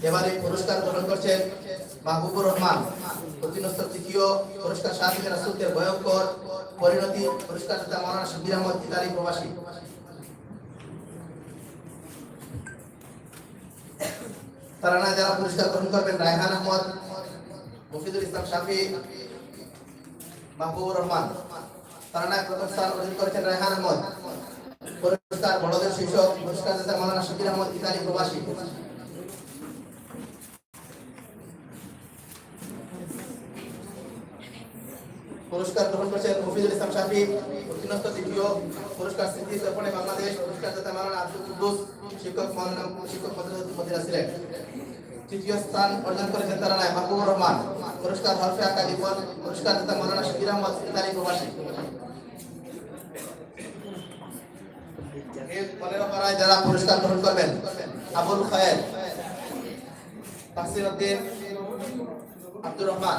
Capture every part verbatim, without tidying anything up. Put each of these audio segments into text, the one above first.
এবারে পুরস্কার গ্রহণ করছেন মাহবুবুর রহমান, অধীনস্থ তৃতীয়। পুরস্কার শাহজাহান রাসুলদের ভয়ঙ্কর পরিণতি। পুরস্কার দাতা মাওলানা শিবির আহমদ, ইতালি প্রবাসী। তারা না যারা পুরস্কার গ্রহণ করবেন, রায়হান আহমদ, মফিদুল ইসলাম শাফি, মাহবুবুর রহমান। তারা না প্রথম স্থান অর্জন করেছেন রায়হান আহমদ। পুরস্কার বড়দের শীর্ষক পুরস্কার দাতা মাওলানা শিবির আহমদ, ইতালি প্রবাসী। পুরস্কার গ্রহণ করছেন মফিদুল ইসলাম শাফি, অধীনস্থ তৃতীয়। পুরস্কার স্মৃতি তর্পণে বাংলাদেশ। পুরস্কার দাতা মাওলানা আব্দুল কুদ্দুস, শিক্ষক মাওলানা, শিক্ষক মাদ্রাসাতুল মদিনা সিলেট। তৃতীয় স্থান অর্জন করেছেন তারা নায় মাহবুবুর রহমান। পুরস্কার হরফে আঁকা জীবন। পুরস্কার দাতা মাওলানা শিবির আহমদ, ইতালি প্রবাসী। এই পনেরো পাড়ায় যারা পুরস্কার গ্রহণ করবেন, আবুল খায়ের, তাহসিন উদ্দিন, আব্দুর রহমান।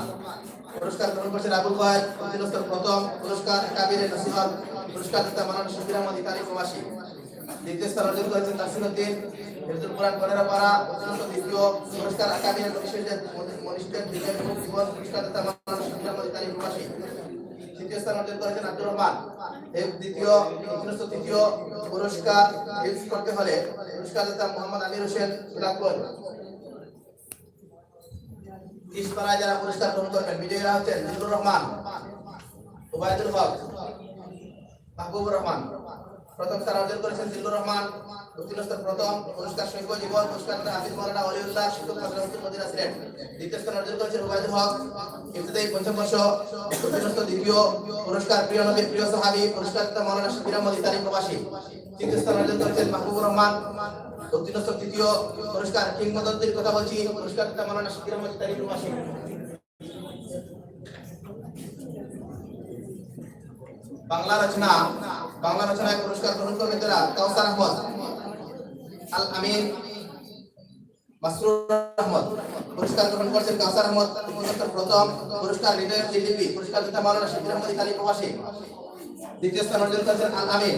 পুরস্কার গ্রহণ করছেন আবুল খায়ের, অধীনস্থ প্রথম। পুরস্কার আকাবিরে নসিহত। পুরস্কার দাতা মাওলানা শিবির আহমদ, ইতালি প্রবাসী। দ্বিতীয় স্থান অর্জন করেছেন তাহসিন উদ্দিন, হিফজুল কোরআন পনেরো পাড়া, অধীনস্থ দ্বিতীয়। পুরস্কার আকাবিরে মনীষীদের, মনীষীদের জীবন। পুরস্কার দাতা মাওলানা শিবির আহমদ, ইতালি প্রবাসী। তৃতীয় স্থান অর্জন করেছেন আব্দুর রহমান, এই দ্বিতীয়, অধীনস্থ তৃতীয়। পুরস্কার হিফজ করতে হলে পুরস্কার দাতা মোহাম্মদ আমির হোসেন, গোলাপগঞ্জ। ত্রিশ পাড়ায় যারা পুরস্কার গ্রহণ করবেন, বিজয়ীরা হচ্ছেন জিল্লুর রহমান, ওবায়দুল হক, মাহবুবুর রহমান। প্রথম স্থান অর্জন করেছেন জিল্লুর রহমান, অধীনস্থ প্রথম। পুরস্কার শহীদ জীবন। পুরস্কার দাতা হাফিজ মাওলানা ওলিউল্লাহ, শিক্ষক মাদ্রাসাতুল মদিনা সিলেট। দ্বিতীয় স্থান অর্জন করেছেন ওবায়দুল হক, ইবতদায়ী পঞ্চম বর্ষ, অধীনস্থ দ্বিতীয়। পুরস্কার প্রিয় নবীর প্রিয় সাহাবী। পুরস্কার দাতা মাওলানা শিবির আহমদ, ইতালি প্রবাসী। তৃতীয় স্থান অর্জন করেছেন মাহবুবুর রহমান, অধীনস্থ তৃতীয়। পুরস্কার কিংবদন্তির কথা বলছি। পুরস্কার দাতা মাওলানা শিবির আহমদ, ইতালি প্রবাসী। বাংলা রচনা, বাংলা রচনায় পুরস্কার গ্রহণ করবেন তারা কাউসার আহমদ, আল আমিন, মাসরুর আহমদ। পুরস্কার গ্রহণ করছেন কাউসার আহমদ, প্রথম। পুরস্কার হৃদয়ের জিলিপি। পুরস্কার দাতা মাওলানা শিবির আহমদ, ইতালি প্রবাসী। দ্বিতীয় স্থান অর্জন করেছেন আল আমিন।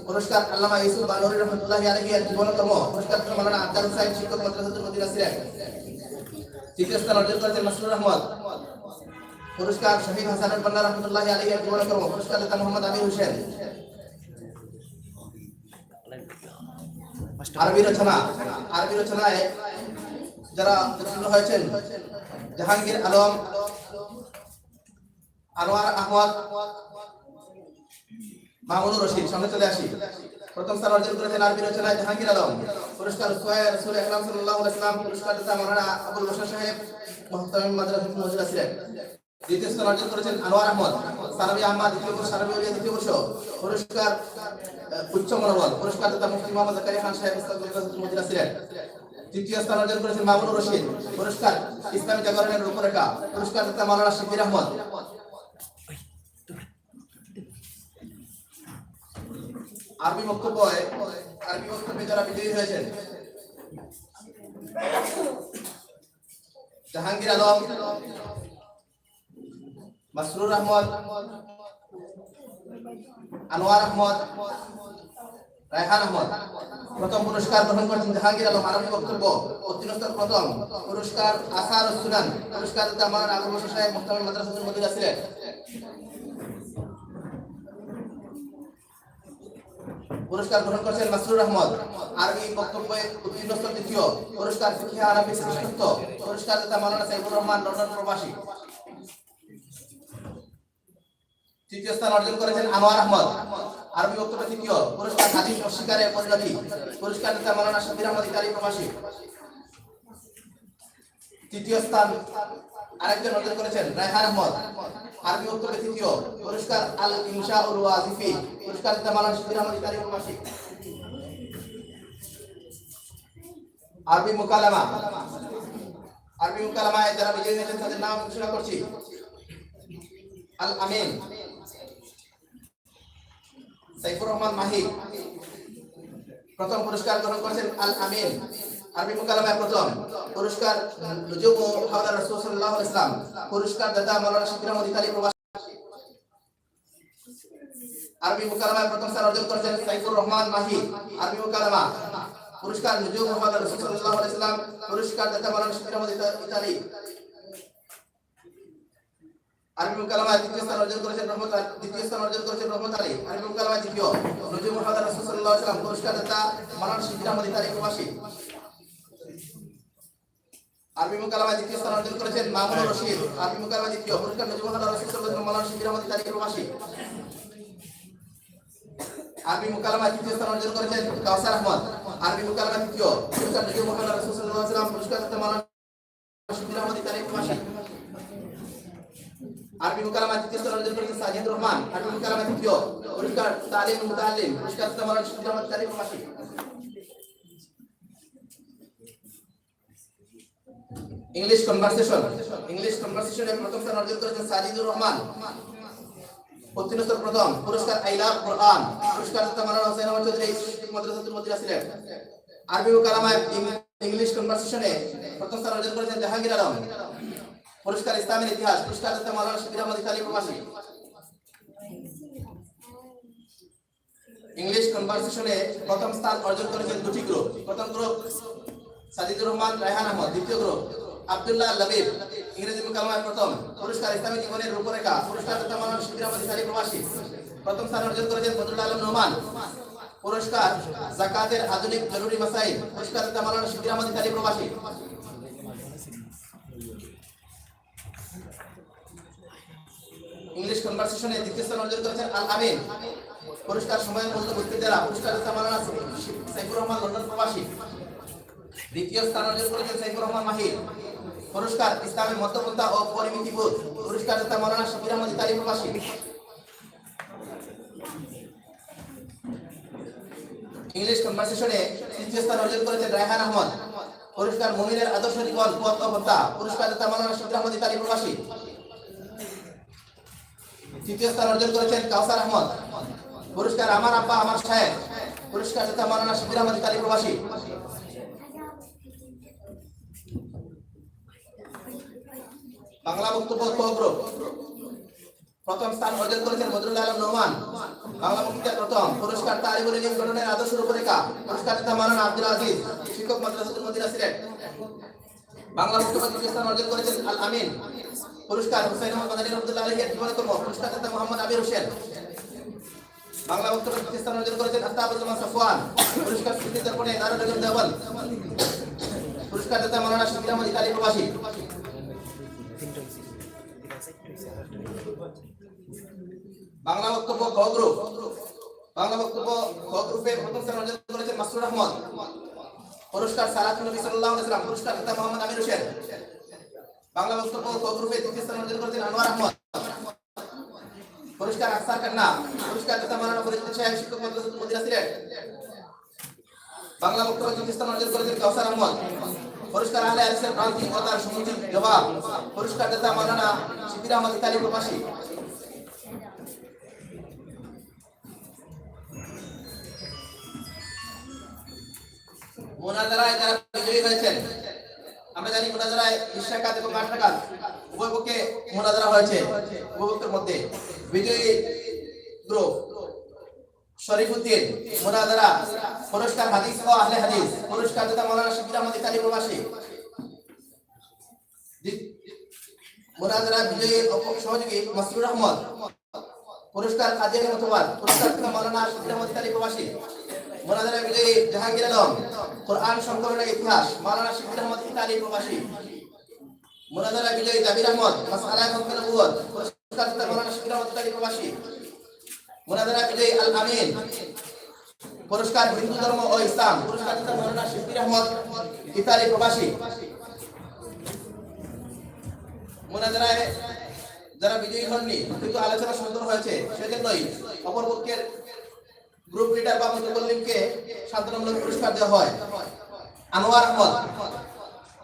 পুরস্কার আল্লামা ইউসুফ বানুরী রহমতুল্লাহি আলাইহি এর জীবনকর্ম। পুরস্কার দাতা মাওলানা আক্তার হুসাইন, শিক্ষক মাদ্রাসাতুল মদিনা সিলেট। তৃতীয় স্থান অর্জন করেছেন মাসরুর আহমদ। পুরস্কার শহীদ হাসানুল বান্না রহমতুল্লাহি আলাইহি এর জীবনকর্ম। পুরস্কার দাতা মোহাম্মদ আমির হোসেন। আরবি রচনা, আরবি রচনায় যারা উত্তীর্ণ হয়েছেন, জাহাঙ্গীর আলম, আনোয়ার আহমদ, মামুনুর রশিদ। সামনে চলে আসি। প্রথম স্থান অর্জন করেছেন আরবি রচনায় জাহাঙ্গীর আলম। পুরস্কার উসওয়ায়ে রাসূল আকরাম সাল্লাল্লাহু আলাইহি ওয়াসাল্লাম। পুরস্কার দাতা মাওলানা আবুল বাশার সাহেব, মুহতামিম মাদ্রাসাতুল মদিনা সিলেট। দ্বিতীয় স্থান অর্জন করেছেন আনোয়ার আহমদ, সানাবিয়া আম্মা দ্বিতীয় বর্ষ, সানাবিয়া উলিয়া দ্বিতীয় বর্ষ। পুরস্কার, আহ, উচ্চ মনোবল। পুরস্কার দাতা মুফতি মোহাম্মদ জাকারিয়া খান সাহেব, উস্তাদ মাদ্রাসাতুল মদিনা সিলেট। তৃতীয় স্থান অর্জন করেছেন মামুনুর রশিদ। পুরস্কার ইসলামী জাগরণের রূপরেখা। পুরস্কার দাতা মাওলানা শিবির আহমদ। আরবি বক্তব্যে, আরবি বক্তব্যে যারা বিজয়ী হয়েছেন, জাহাঙ্গীর আলম, মাসরুর আহমদ, আনোয়ার আহমদ, রায়হান আহমদ। প্রথম পুরস্কার গ্রহণ করেছেন জাহাঙ্গীর আলম, আরবি বক্তব্য, উত্তীর্ণ স্তর প্রথম। পুরস্কার আসার সুনান, পুরস্কার দাতা মাওলানা আবুল বাশার সাহেব, মুহতামিম মাদ্রাসাতুল মদিনা সিলেট। পুরস্কার গ্রহণ করছেন মাসরুর আহমদ, আরবি বক্তব্যে উত্তীর্ণ স্তর দ্বিতীয়। পুরস্কার ফিকহে আরবি শ্রেষ্ঠত্ব। পুরস্কার দাতা মাওলানা সাইফুর রহমান, লন্ডন প্রবাসী। তৃতীয় স্থান অর্জন করেছেন আনোয়ার আহমদ, আরবি বক্তব্যে তৃতীয়। পুরস্কার হাদিস অস্বীকারে পরিণতি। পুরস্কার দাতা মাওলানা শাব্বির আহমদ, ইতালি প্রবাসী। তৃতীয় স্থান আরেকজন অর্জন করেছেন রায়হান আহমদ, আরবি বক্তব্যে তৃতীয়। পুরস্কার আল ইনশাউল ওয়াজিফি। পুরস্কার দাতা মাওলানা শাব্বির আহমদ, ইতালি প্রবাসী। আরবি মুকালামা, আরবি মুকালামায় যারা বিজয়ী হয়েছেন তাদের নাম ঘোষণা করছি। আল আমিন, সাইফুর রহমান মাহি। প্রথম পুরস্কার গ্রহণ করেছেন আল আমিন, আরবি মুকালামায় প্রথম। পুরস্কার নুজুমু হাওলা রাসূল সাল্লাল্লাহু আলাইহি ওয়াসাল্লাম। পুরস্কার দাতা মাওলানা শাব্বির আহমদ, ইতালি প্রবাসী। আরবি মুকালামায় প্রথম স্থান অর্জন করেছেন সাইফুর রহমান মাহি, আরবি মুকালামা। পুরস্কার নুজুম মুহাম্মদ রাসূল সাল্লাল্লাহু আলাইহি ওয়াসাল্লাম, পুরস্কার দাতা মাওলানা শিবির আহমদ ইতা-, ইতালি। আরবি মুকালামায় তৃতীয় স্থান অর্জন করেছেন রহমত আল-, দ্বিতীয় স্থান অর্জন করেছেন রহমত আলী, আরবি মুকালামায় দ্বিতীয়। নুজুম মুহাম্মদ রাসূল সাল্লাল্লাহু আলাইহি ওয়াসাল্লাম, পুরস্কার দাতা মাওলানা শিবির আহমদ ইতালি প্রবাসী। আরবি মুকালামায় দ্বিতীয় স্থান অর্জন করেছেন মামুনুর রশিদ, আরবি মুকালামায় দ্বিতীয়। পুরস্কার নুজুম মুহাম্মদ রাসূল সাল্লাল্লাহু আলাইহি ওয়াসাল্লাম, মাওলানা শিবির আহমদ ইতালি প্রবাসী। আরবি মুকালামায় তৃতীয় স্থান অর্জন করেছেন কাউসার আহমদ, আরবি মুকালামায় তৃতীয়। পুরস্কার নুজুম মুহাম্মদ রাসূল সাল্লাল্লাহু আলাইহি ওয়াসাল্লাম, পুরস্কার দাতা মাওলানা শিবির আহমদ ইতালি প্রবাসী। আরবি মুকালামায় তৃতীয় স্থান অর্জন করেছেন সাজিদ রহমান, আরবি মুকালামায় তৃতীয়। পুরস্কার তালিম মুতাআল্লিম, পুরস্কার দাতা মাওলানা শিবির আহমদ ইতালি প্রবাসী। ইংলিশ কনভারসেশন, ইংলিশ কনভারসেশনে প্রথম স্থান অর্জন করেছেন সাজিদুর রহমান, উত্তীর্ণ স্তর প্রথম। পুরস্কার আই লাভ কোরআন, পুরস্কার দাতা মাওলানা হোসেন আহমদ চৌধুরী, মাদ্রাসাতুল মদিনা সিলেট। আরবি মুকালামায় ইং-, ইংলিশ কনভারসেশনে প্রথম স্থান অর্জন করেছেন জাহাঙ্গীর আলম, পুরস্কার ইসলামের ইতিহাস, পুরস্কার দাতা মাওলানা শিবির আহমদ ইতালি প্রবাসী। ইংলিশ কনভারসেশনে প্রথম স্থান অর্জন করেছেন দুটি গ্রুপ। প্রথম গ্রুপ সাজিদুর রহমান রায়হান আহমদ, দ্বিতীয় গ্রুপ আব্দুল্লাহ লবিব, ইংরেজি মুকালামায় প্রথম। পুরস্কার ইসলামী জীবনের রূপরেখা, পুরস্কার দাতা মাওলানা শিবির আহমদ ইতালি প্রবাসী। প্রথম স্থান অর্জন করেছেন বদরুল আলম নোমান, পুরস্কার জাকাতের আধুনিক জরুরি মাসাইল, পুরস্কার দাতা মাওলানা শিবির আহমদ ইতালি প্রবাসী। ইংলিশ কনভারসেশনে দ্বিতীয় স্থান অর্জন করেছেন আল আমিন, পুরস্কার সময়ের মূল্য বুঝতে দেরা, পুরস্কার দাতা মাওলানা সাইফুর রহমান লন্ডন প্রবাসী। দ্বিতীয় স্থান অর্জন করেছেন সাইফুর রহমান মাহির, পুরস্কার ইসলামী মধ্যপন্থা ও পরিমিতি বোধ, পুরস্কার দাতা মাওলানা শিবির আহমদ ইতালি প্রবাসী। ইংলিশ কনভারসেশনে তৃতীয় স্থান অর্জন করেছেন রায়হান আহমদ, পুরস্কার মুমিনের আদর্শ জীবন, পথ ও পন্থা, পুরস্কার দাতা মাওলানা শিবির আহমদ ইতালি প্রবাসী। তৃতীয় স্থান অর্জন করেছেন কাউসার আহমদ, পুরস্কার আমার আব্বা আমার শায়েখ, পুরস্কার দাতা মাওলানা শিবির আহমদ ইতালি প্রবাসী। বাংলা বক্তব্য ক গ্রুপ, প্রথম স্থান অর্জন করেছেন বদরুল আলম নোমান, বাংলা বক্তৃতা প্রথম। পুরস্কার তালিবুল ইলম গঠনের আদর্শ রূপরেখা, পুরস্কার দাতা মাওলানা আব্দুল আজিজ, শিক্ষক, মাদ্রাসাতুল মদিনা সিলেট। বাংলা বক্তব্য তৃতীয় স্থান অর্জন করেছেন আল আমিন, পুরস্কার হুসাইন আহমদ মাদানী রহমতুল্লাহ আলাইহি এর জীবনের কর্ম, পুরস্কার দাতা মোহাম্মদ আমির হোসেন। বাংলা বক্তব্য তৃতীয় স্থান অর্জন করেছেন আখতারুজ্জামান সাফওয়ান, পুরস্কার স্মৃতি তর্পণে দারুল উলুম দেওবন্দ, পুরস্কার দাতা মাওলানা শিবির আহমদ ইতালি প্রবাসী। বাংলা বক্তব্য ক গ্রুপ, বাংলা বক্তব্য ক গ্রুপে প্রথম স্থান অর্জন করেছেন মাসরুর আহমদ, পুরস্কার সালাতুন নবী সাল্লাল্লাহু আলাইহি ওয়াসাল্লাম, পুরস্কার দাতা মোহাম্মদ আমির হোসেন। বাংলা বক্তব্য ক গ্রুপে দ্বিতীয় স্থান অর্জন করেছেন আনোয়ার আহমদ, পুরস্কার আখতার কান্না, পুরস্কার দাতা মাওলানা ফরিদ সাহেব, শিক্ষক, মাদ্রাসাতুল মদিনা সিলেট। বাংলা বক্তব্য তৃতীয় স্থান অর্জন করেছেন কাউসার আহমদ, পুরস্কার আহলে হাদিসের প্রান্তিক ও তার সমুচিত জবাব, পুরস্কার দাতা মাওলানা শিবির আহমদ ইতালি প্রবাসী। মুনাজারায় যারা বিজয়ী হয়েছেন, আমরা জানি মুনাজারায় বিশ রাকাত এবং আট রাকাত উভয় পক্ষে মুনাজারা হয়েছে, উভয় পক্ষের মধ্যে। বিজয়ী গ্রুপ শরীফুদ্দিন, মুনাজারা, পুরস্কার হাদিস ও আহলে হাদিস, পুরস্কার দাতা মাওলানা শিবির আহমদ ইতালি প্রবাসী। দ্বি-, মুনাজারা বিজয়ী অপ-, সহযোগী মাসরুর আহমদ, পুরস্কার কাদিয়ানী মতবাদ, পুরস্কার দাতা মাওলানা শিবির আহমদ ইতালি প্রবাসী। মুনাজারা বিজয়ী জাহাঙ্গীর আলম, কোরআন সংকলনের ইতিহাস, মাওলানা শিবির আহমদ ইতালি প্রবাসী। মুনাজারা বিজয়ী জাবির আহমদ, মাসআলায়ে খতমে নবুয়ত, পুরস্কার দাতা মাওলানা শিবির আহমদ ইতালি প্রবাসী। মুনাজারা বিজয়ী আল আমিন, পুরস্কার হিন্দু ধর্ম ও ইসলাম, পুরস্কার দাতা মাওলানা শিবির আহমদ ইতালি প্রবাসী। মুনাজারায় যারা বিজয়ী হননি কিন্তু আলোচনা সুন্দর হয়েছে, সেজন্যই অপর পক্ষের গ্রুপ লিডার বা মুতাকাল্লিমকে সান্ত্বনামূলক পুরস্কার দেওয়া হয়। আনোয়ার আহমদ,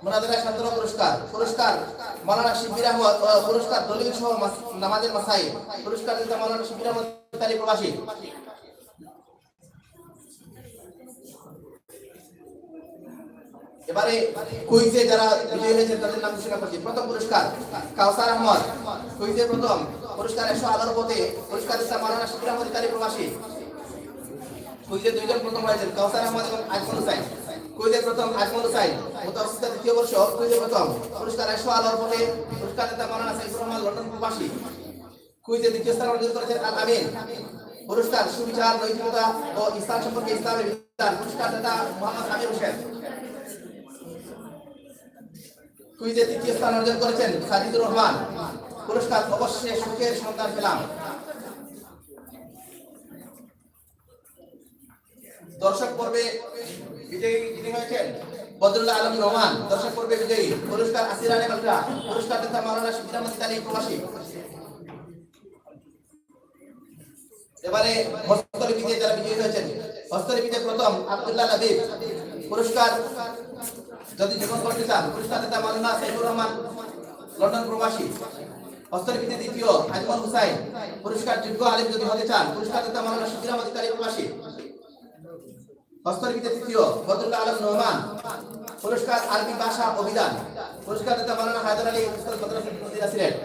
মুনাজারায় সান্ত্বনা পুরস্কার, পুরস্কার মাওলানা শিবির আহমদ, আহ, পুরস্কার দলিল সহ মাস-, নামাজের মাসাইল, পুরস্কার দাতা মাওলানা শিবির আহমদ ইতালি প্রবাসী। এবারে কুইজে যারা বিজয়ী হয়েছেন তাদের নাম ঘোষণা করছি। প্রথম পুরস্কার কাউসার আহমদ, কুইজে প্রথম পুরস্কার একশো আলোর পথে, পুরস্কার দাতা মাওলানা শিবির আহমদ ইতালি প্রবাসী। কুইজে দুইজন প্রথম হয়েছেন, কাউসার আহমদ এবং আরিফুল হুসাইন। কুইজে প্রথম আজমল হুসাইন, মুতাওয়াসিতা দ্বিতীয় বর্ষ, কুইজে প্রথম। পুরস্কার একশো আলোর পথে, পুরস্কার জেতা মাওলানা সাইফুর রহমান, লন্ডন প্রবাসী। কুইজে দ্বিতীয় স্থান অর্জন করেছেন আল আমিন। পুরস্কার সুবিচার, নৈতিকতা ও ইসলাম সম্পর্কে ইসলামের বিধান। পুরস্কার জেতা মোহাম্মদ আমির হোসেন। কুইজে তৃতীয় স্থান অর্জন করেছেন সাজিদুর রহমান। পুরস্কার অবশেষে সুখের সন্ধান পেলাম। দর্শক পর্বে বিজয়ী যিনি হয়েছেন বদরুল্লাহ আলম রহমান, দর্শক পর্বে বিজয়ী। পুরস্কার আশি রানে বাট্টা। পুরস্কার জেতা মাওলানা শিবির আহমদ ইতালি প্রবাসী। এবারে হস্তলিপিতে যারা বিজয়ী হয়েছেন, হস্তলিপিতে প্রথম আব্দুল্লাহ লাবিব। পুরস্কার যদি জীবন করতে চান, পুরস্কার জেতা মাওলানা সাইফুর রহমান, লন্ডন প্রবাসী। হস্তলিপিতে দ্বিতীয় আজমল হুসাইন। পুরস্কার যোগ্য আলিম যদি হতে চান, পুরস্কার জেতা মাওলানা শিবির আহমদ ইতালি প্রবাসী। হস্তলিপিতে তৃতীয় বদরুল্লাহ আলম নোমান। পুরস্কার আরবি ভাষা অভিধান। পুরস্কার জেতা মাওলানা হায়দার আলী, উস্তাদ মাদ্রাসা মদিনা সিলেট।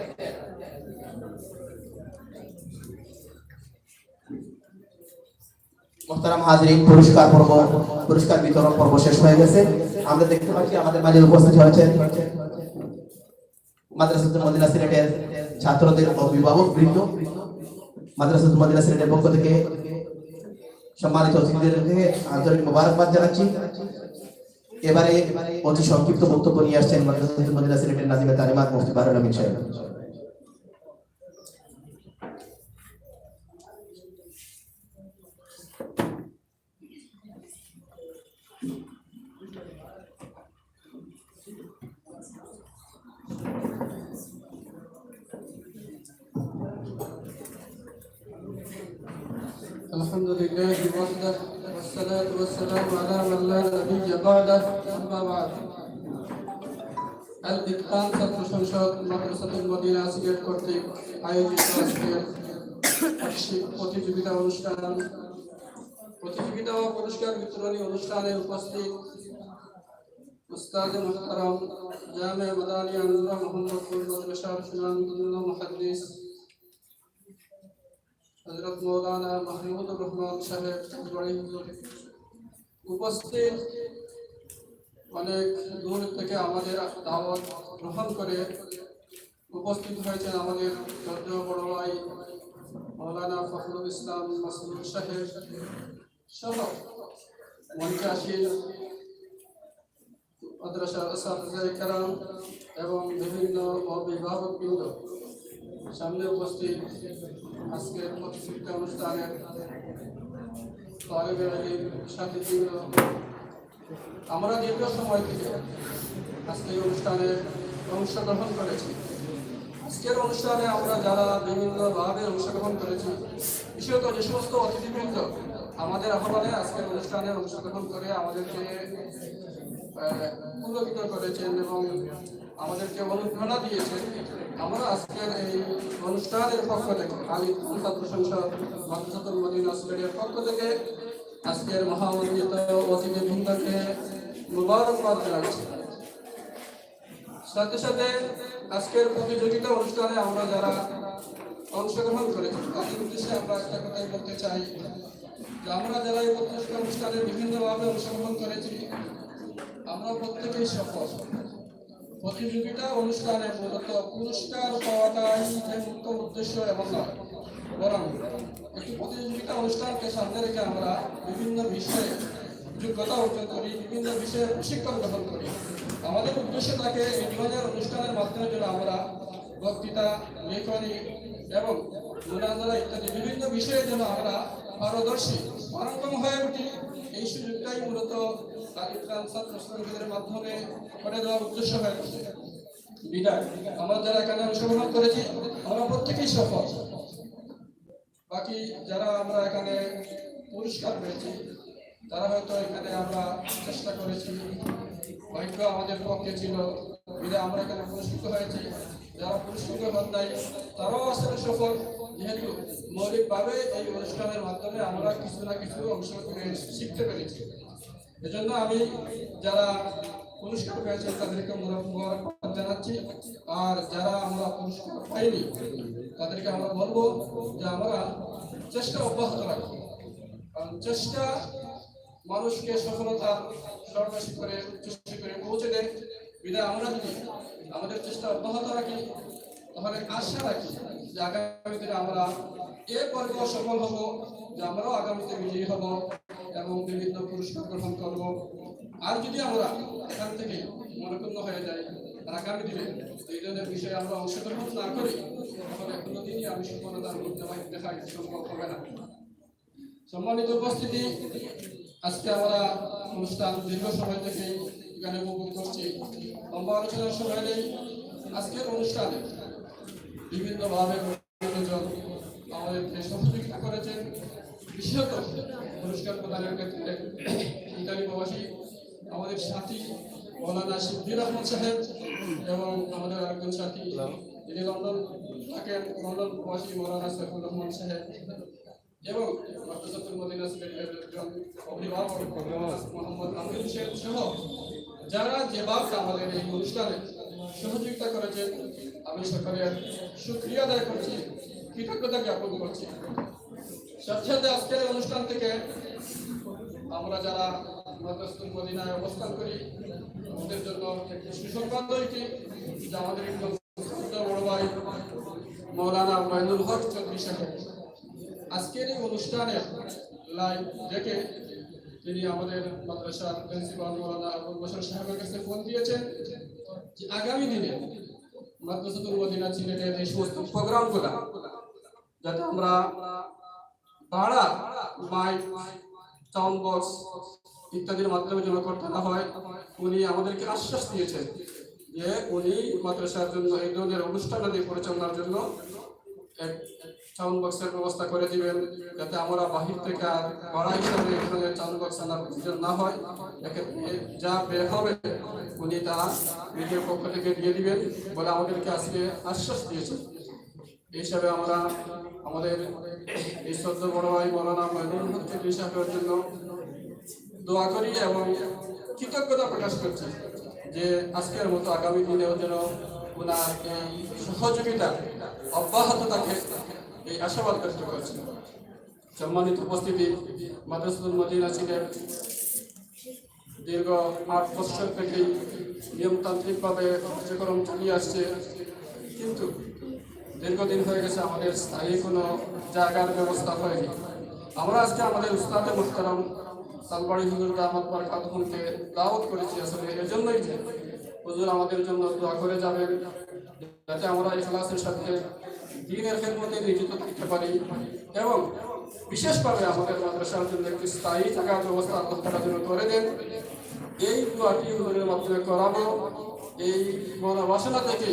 মোহতারাম হাজিরিন, পুরস্কার পর্ব, পুরস্কার বিতরণ পর্ব শেষ হয়ে গেছে। আমরা দেখতে পাচ্ছি আমাদের মাঝে উপস্থিত হয়েছে মাদ্রাসাতুল মদিনা সিলেটের ছাত্রদের অভিভাবক বৃন্দ। মাদ্রাসাতুল মদিনা সিলেটের পক্ষ থেকে সম্মানিত অতিথিদেরকে আন্তরিক মোবারকবাদ জানাচ্ছি। এবারে অতি সংক্ষিপ্ত বক্তব্য নিয়ে আসছেন মাদ্রাসাতুল মদিনা সিলেটের নাজিমে তালিমাত মুফতি বাহরুল আমিন সাহেব। الحمد لله وحده، والصلاة والسلام على من لا نبي بعده، أما بعد. আল ইতকান ছাত্র সংসদ মাদ্রাসাতুল মদিনা সিলেট কর্তৃক আয়োজিত আজকের প্রতিযোগিতা অনুষ্ঠান, প্রতিযোগিতা ও পুরস্কার বিতরণী অনুষ্ঠানে উপস্থিত উস্তাদ মুহতারাম জামে মাদানিয়া নুরা মোহাম্মদপুর মাদ্রাসার সুনামধন্য মুহাদ্দিস হযরত মাওলানা মাহমুদুর রহমান সাহেব রাজবাড়ী হুজুর, উপস্থিত অনেক দূর থেকে আমাদের দাওয়াত গ্রহণ করে উপস্থিত হয়েছেন আমাদের শ্রদ্ধেয় বড় ভাই মাওলানা ফখরুল ইসলাম মাসরুর সাহেব সহ মঞ্চে আসীন মাদ্রাসার আসাতিজা কেরাম এবং বিভিন্ন অভিভাবকবৃন্দ, সামনে উপস্থিত আজকের প্রতিযোগিতা অনুষ্ঠানের তালেবে ইলম সাথীবৃন্দ, আমরা দীর্ঘ সময় থেকে আজকে এই অনুষ্ঠানে অংশগ্রহণ করেছি। আজকের অনুষ্ঠানে আমরা যারা বিভিন্নভাবে অংশগ্রহণ করেছি, বিশেষত যে সমস্ত অতিথিবৃন্দ আমাদের আহ্বানে আজকের অনুষ্ঠানে অংশগ্রহণ করে আমাদেরকে, আহ, পুলকিত করেছেন এবং আমাদেরকে অনুপ্রেরণা দিয়েছেন, আমরা আজকের এই অনুষ্ঠানের পক্ষ থেকে, আলী খান ছাত্র সংসদ মাদ্রাসাতুল মদিনা সিলেটের পক্ষ থেকে আজকের মহামন্ডিত অতিথিবৃন্দকে মুবারকবাদ জানাচ্ছি। সাথে সাথে আজকের প্রতিযোগিতা অনুষ্ঠানে আমরা যারা অংশগ্রহণ করেছি, তাদের উদ্দেশ্যে আমরা একটা কথাই বলতে চাই যে আমরা যারা এই প্রতিযোগিতা অনুষ্ঠানে বিভিন্নভাবে অংশগ্রহণ করেছি, আমরা প্রত্যেকেই সফল। প্রতিযোগিতা অনুষ্ঠানে মূলত পুরস্কার পাওয়াটাই যে মুখ্য উদ্দেশ্য এমন নয়, বরং একটি প্রতিযোগিতা অনুষ্ঠানকে সামনে রেখে আমরা বিভিন্ন বিষয়ে যোগ্যতা অর্জন করি, বিভিন্ন বিষয়ে প্রশিক্ষণ গ্রহণ করি। আমাদের উদ্দেশ্য থাকে এই ধরনের অনুষ্ঠানের মাধ্যমে যেন আমরা বক্তৃতা, লেখনী এবং মোনাজারা ইত্যাদি বিভিন্ন বিষয়ে যেন আমরা পারদর্শী, পারঙ্গম হয়ে উঠি। এই সুযোগটাই মূলত আলী খান ছাত্র সংসদের মাধ্যমে করে দেওয়ার উদ্দেশ্য হয়ে থাকে। বিদায়, আমরা যারা এখানে অংশগ্রহণ করেছি, আমরা প্রত্যেকেই সফল। বাকি যারা আমরা এখানে পুরস্কার পেয়েছি, তারা হয়তো এখানে আমরা চেষ্টা করেছি, ভাগ্য আমাদের পক্ষে ছিল, বিধায় আমরা এখানে পুরস্কৃত হয়েছি। যারা পুরস্কৃত হন নাই, তারাও আসলে সফল, যেহেতু মৌলিকভাবে এই অনুষ্ঠানের মাধ্যমে আমরা কিছু না কিছু অংশ শিখতে পেরেছি। এজন্য আমি যারা পুরস্কার পেয়েছেন তাদেরকে মুবারকবাদ জানাচ্ছি, আর যারা আমরা পুরস্কার পাইনি তাদেরকে আমরা বলবো যে আমরা চেষ্টা অব্যাহত রাখবো, কারণ চেষ্টা মানুষকে সফলতার সর্বশিখরে, উচ্চ শিখরে পৌঁছে দেয়। বিধায় আমরা যদি আমাদের চেষ্টা অব্যাহত রাখি, তাহলে আশা রাখি যে আগামী দিনে আমরা এ পর্ব সফল হব, যে আমরাও আগামীতে বিজয়ী হব এবং বিভিন্ন পুরস্কার গ্রহণ করব। আর যদি আমরা এখান থেকে মনক্ষুণ্ণ হয়ে যাই, আর আগামী দিনে এই ধরনের বিষয়ে আমরা অংশগ্রহণ না করি, তাহলে কোনোদিনই আমি সফলতার মুখ দেখা সম্ভব হবে না। সম্মানিত উপস্থিতি, আজকে আমরা অনুষ্ঠান দীর্ঘ সময় থেকে এখানে উপভোগ করছি। লম্বা আলোচনার সময় নেই। আজকের অনুষ্ঠানে বিভিন্নভাবে বিভিন্ন জন আমাদেরকে সহযোগিতা করেছেন, বিশেষত পুরস্কার প্রদানের ক্ষেত্রে ইতালি প্রবাসী আমাদের সাথী মৌলানা শিবলি রহমান সাহেব এবং আমাদের আরেকজন সাথী, যিনি লন্ডন থাকেন, লন্ডন প্রবাসী মৌলানা সাইফুর রহমান সাহেব এবং মাদ্রাসাতুল মদিনা সিলেটের একজন অভিভাবক মোহাম্মদ আমির হোসেন সহ যারা যেভাবে আমাদের এই অনুষ্ঠানে সহযোগিতা করেছেন, আমি সকলের শুকরিয়া আদায় করছি, কৃতজ্ঞতা জ্ঞাপন করছি। সাথে সাথে আজকের এই অনুষ্ঠান থেকে আমরা যারা মাদ্রাসাতুল মদিনায় অবস্থান করি, আমাদের জন্য একটি সুসংবাদ রয়েছে যে আমাদের একজন শ্রদ্ধেয় বড় ভাই মৌলানা মইনুল হক চৌধুরী সাহেব আজকের এই অনুষ্ঠানের লাইভ দেখে তিনি আমাদের মাদ্রাসার প্রিন্সিপাল মৌলানা আবুল বশর সাহেবের কাছে ফোন দিয়েছেন যে আগামী দিনে মাদ্রাসাতুল মদিনা সিলেটের এই সমস্ত প্রোগ্রামগুলা যাতে আমরা ভাড়া, মাইক, সাউন্ড বক্স ইত্যাদির মাধ্যমে যেন করতে না হয়, উনি আমাদেরকে আশ্বাস দিয়েছেন যে উনি মাদ্রাসার জন্য এই ধরনের অনুষ্ঠানাদি পরিচালনার জন্য এক সাউন্ড বক্সের ব্যবস্থা করে দিবেন, যাতে আমরা বাহির থেকে আর ভাড়া হিসাবে এই ধরনের সাউন্ড বক্স আনার প্রয়োজন না হয়। এক্ষেত্রে যা ব্যয় হবে উনি তা নিজের পক্ষ থেকে দিয়ে দিবেন বলে আমাদেরকে আজকে আশ্বাস দিয়েছেন। এই হিসাবে আমরা আমাদের এই শ্রদ্ধেয় বড় ভাই মৌলানা মইনুল হক চৌধুরী সাহেবের জন্য দোয়া করি এবং কৃতজ্ঞতা প্রকাশ করছি যে আজকের মতো আগামী দিনেও যেন ওনার এই সহযোগিতা অব্যাহত থাকে, এই আশাবাদ ব্যক্ত করছি। সম্মানিত উপস্থিতি, মাদ্রাসাতুল মদিনা সিলেট দীর্ঘ আট বছর থেকেই নিয়মতান্ত্রিকভাবে কার্যক্রম চালিয়ে আসছে, কিন্তু দীর্ঘদিন হয়ে গেছে আমাদের স্থায়ী কোনো জায়গার ব্যবস্থা হয়নি। আমরা আজকে আমাদের উস্তাদে মুহতারাম তালবাড়ি হুজুর দামাত বারাকাতুহুমকে দাওয়াত করেছি আসলে এর জন্যই যে হুজুর আমাদের জন্য দোয়া করে যাবেন, যাতে আমরা ইখলাসের সাথে দ্বীনের খেদমতে নিয়োজিত থাকতে পারি এবং বিশেষভাবে আমাদের মাদ্রাসার জন্য একটি স্থায়ী জায়গার ব্যবস্থা আল্লাহ তাআলা যেন করে দেন। এই দোয়াটি হুজুরের মাধ্যমে করাবো। এই মনোবাসনা থেকে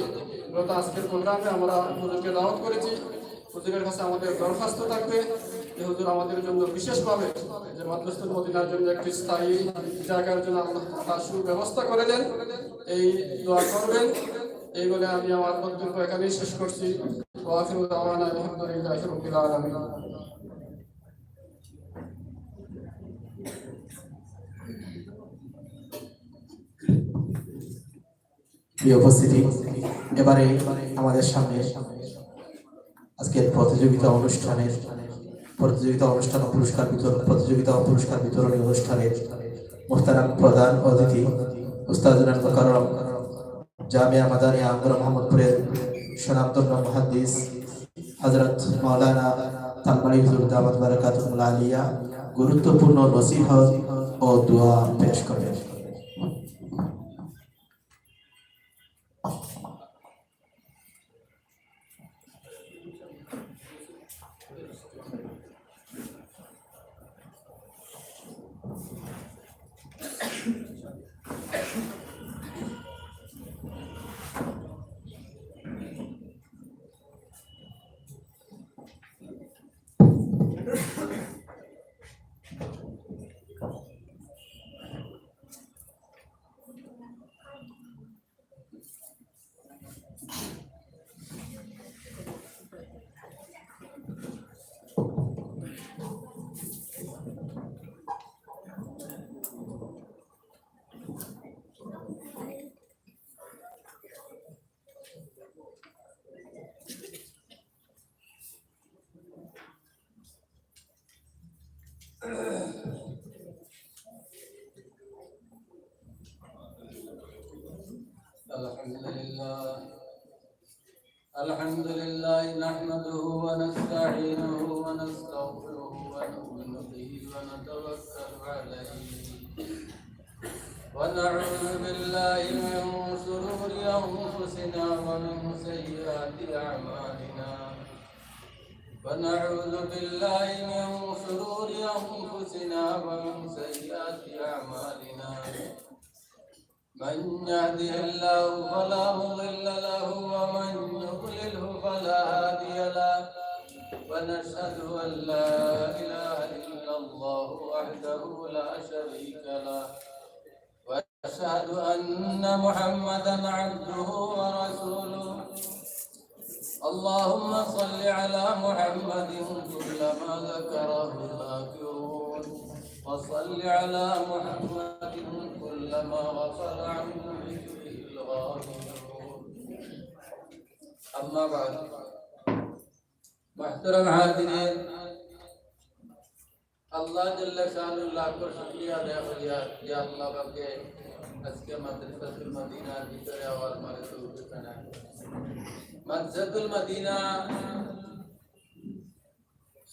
মূলত আজকের প্রোগ্রামে আমরা হুজুরকে দাওয়াত করেছি। হুজুরের কাছে আমাদের দরখাস্ত থাকবে যে হুজুর আমাদের জন্য বিশেষভাবে যে মাদ্রাসাতুল মদিনার জন্য একটি স্থায়ী জায়গার জন্য আল্লাহ তাআলা সুব্যবস্থা করে দেন, এই দোয়া করবেন। এই বলে আমি আমার বক্তব্য এখানেই শেষ করছি। ওয়া আখিরু দাওয়ানা আলহামদুলিল্লাহি রাব্বিল আলামিন। প্রিয় উপস্থিতি, এবারে আমাদের সামনে আজকের প্রতিযোগিতা অনুষ্ঠানের প্রতিযোগিতা অনুষ্ঠান ও পুরস্কার বিতরণ প্রতিযোগিতা ও পুরস্কার বিতরণী অনুষ্ঠানের মোহতারাম প্রধান অতিথি উস্তাদ মুকাররম জামিয়া মাদানিয়া আঙ্গুরা মোহাম্মদপুরের স্বনামধন্য মুহাদ্দিস হযরত মাওলানা তালবাড়ি হুজুর দামাত বারাকাতুহুমুল আলিয়া গুরুত্বপূর্ণ নসিহত ও দোয়া পেশ করেন। الحمد لله. الحمد لله نحمده ونستعينه ونستغفره ونؤمن به ونتوكل عليه. ونعوذ بالله من شرور أنفسنا ومن سيئات أعمالنا. ونعوذ بالله من شرور أنفسنا ومن سيئات أعمالنا. من يهده الله فلا مضل له ومن يضلله فلا هادي له. ونشهد أن لا إله إلا الله وحده لا شريك له. وأشهد أن محمدا عبده ورسوله. اللهم صل على محمد كلما ذكره الذاكرون، وصل على محمد كلما غفل عن ذكره الغافلون. أما بعد، محترم حاضرين، আল্লাহ জাল্লা শানুর লাখো শুকরিয়া আদায় করিয়ার যে আল্লাহ পাকে আজকে মাদ্রাসাতুল মদিনার ভিতরে আওয়ার মারে তৌফিক দান। মাদ্রাসাতুল মদিনা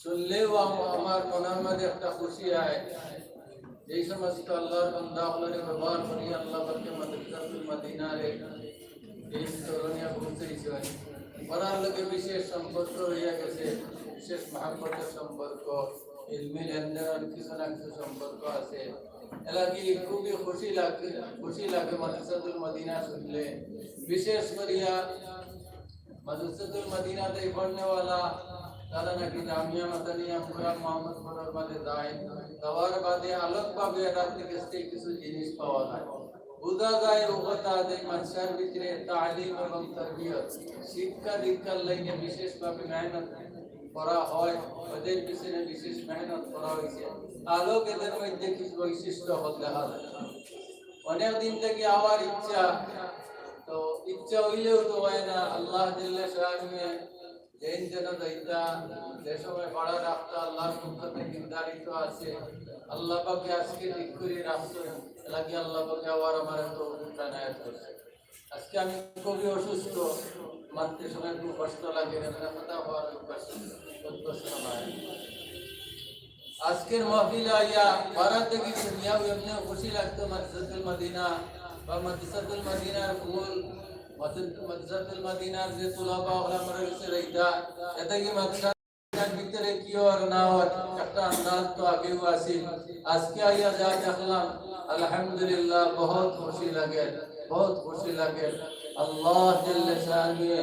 শুনলেউ আম-, আমার মনর মাঝে একটা খুশি আয়। যেই সমস্ত আল্লাহর বান্দা অকলরে ব্যবহার করি, আল্লাহ পাকে মাদ্রাসাতুল মদিনারে এই স্তরনিয়া পৌঁছাইছইন। ওরার লগে বিশেষ সম্পর্ক রইয়া গেছে, বিশেষ মহব্বতর সম্পর্ক, ইলমি লেনদেনর কিছু না কিছু সম্পর্ক আছে। এলাকি খুবই খুশি লাগে, খুশি লাগে মাদ্রাসাতুল মদিনা শুনলে। বিশেষ করিয়া মাদ্রাসাতুল মদিনাতে পড়নেওয়ালা তারা নাকি জামিয়া মাদানিয়া মুকাররম মোহাম্মদপুরর মাঝে যায়, যাওয়ার বাদে আলোকভাবে এরার কাছ থাকি কিছু জিনিস পাওয়া যায়। বুঝা যায় ও কথা যে মাদ্রাসার ভিতরে তালিম এবং তরবিয়ত, শিক্ষা দীক্ষার লাইনে বিশেষভাবে মেহনত করা হয়, ওদের পিছনে বিশেষ মেহনত করা হয়েছে। আলোক এদের মধ্যে কিছু বৈশিষ্ট্য হল দেখা যায়। অনেক দিন থাকি আওয়ার ইচ্ছা, তো ইচ্ছা হইলেও তো হয় না। আল্লাহ জাল্লা শানুয়ে যেইন যেন যাইতা, যে সময় পাড়া রাখতা আল্লাহর পক্ষ থাকি নির্ধারিত আছে। আল্লাহ পাকে আজকে ঠিক করি রাখছইন, এলাকি আল্লাহ পাকে আবার আমারে তৌফিক এনায়েত করছে। আজকে আমি খুবই অসুস্থ, মাততে সময় খুব কষ্ট লাগে, এমনি কথা কওয়ার অভ্যাস, অভ্যস্ত নায়। আজকের মাহফিলে আইয়া পাড়া থাকি শুনিয়াও এমনি খুশি লাগতো মাদ্রাসাতুল মদিনা বা মাদ্রাসাতুল মদিনার ফুল, মাদ্রাসাতুল মদিনার যে তুলাবা অকল আমরার গেছে রইতা, এতে কি মাদ্রাসার ভিতরে কি অর না অর একটা আন্দাজ তো আগেও আছিল। আজকে আইয়া যা দেখলাম, আলহামদুলিল্লাহ, বহুত খুশি লাগে, বহুত খুশি লাগে। আল্লাহ জাল্লা শানুয়ে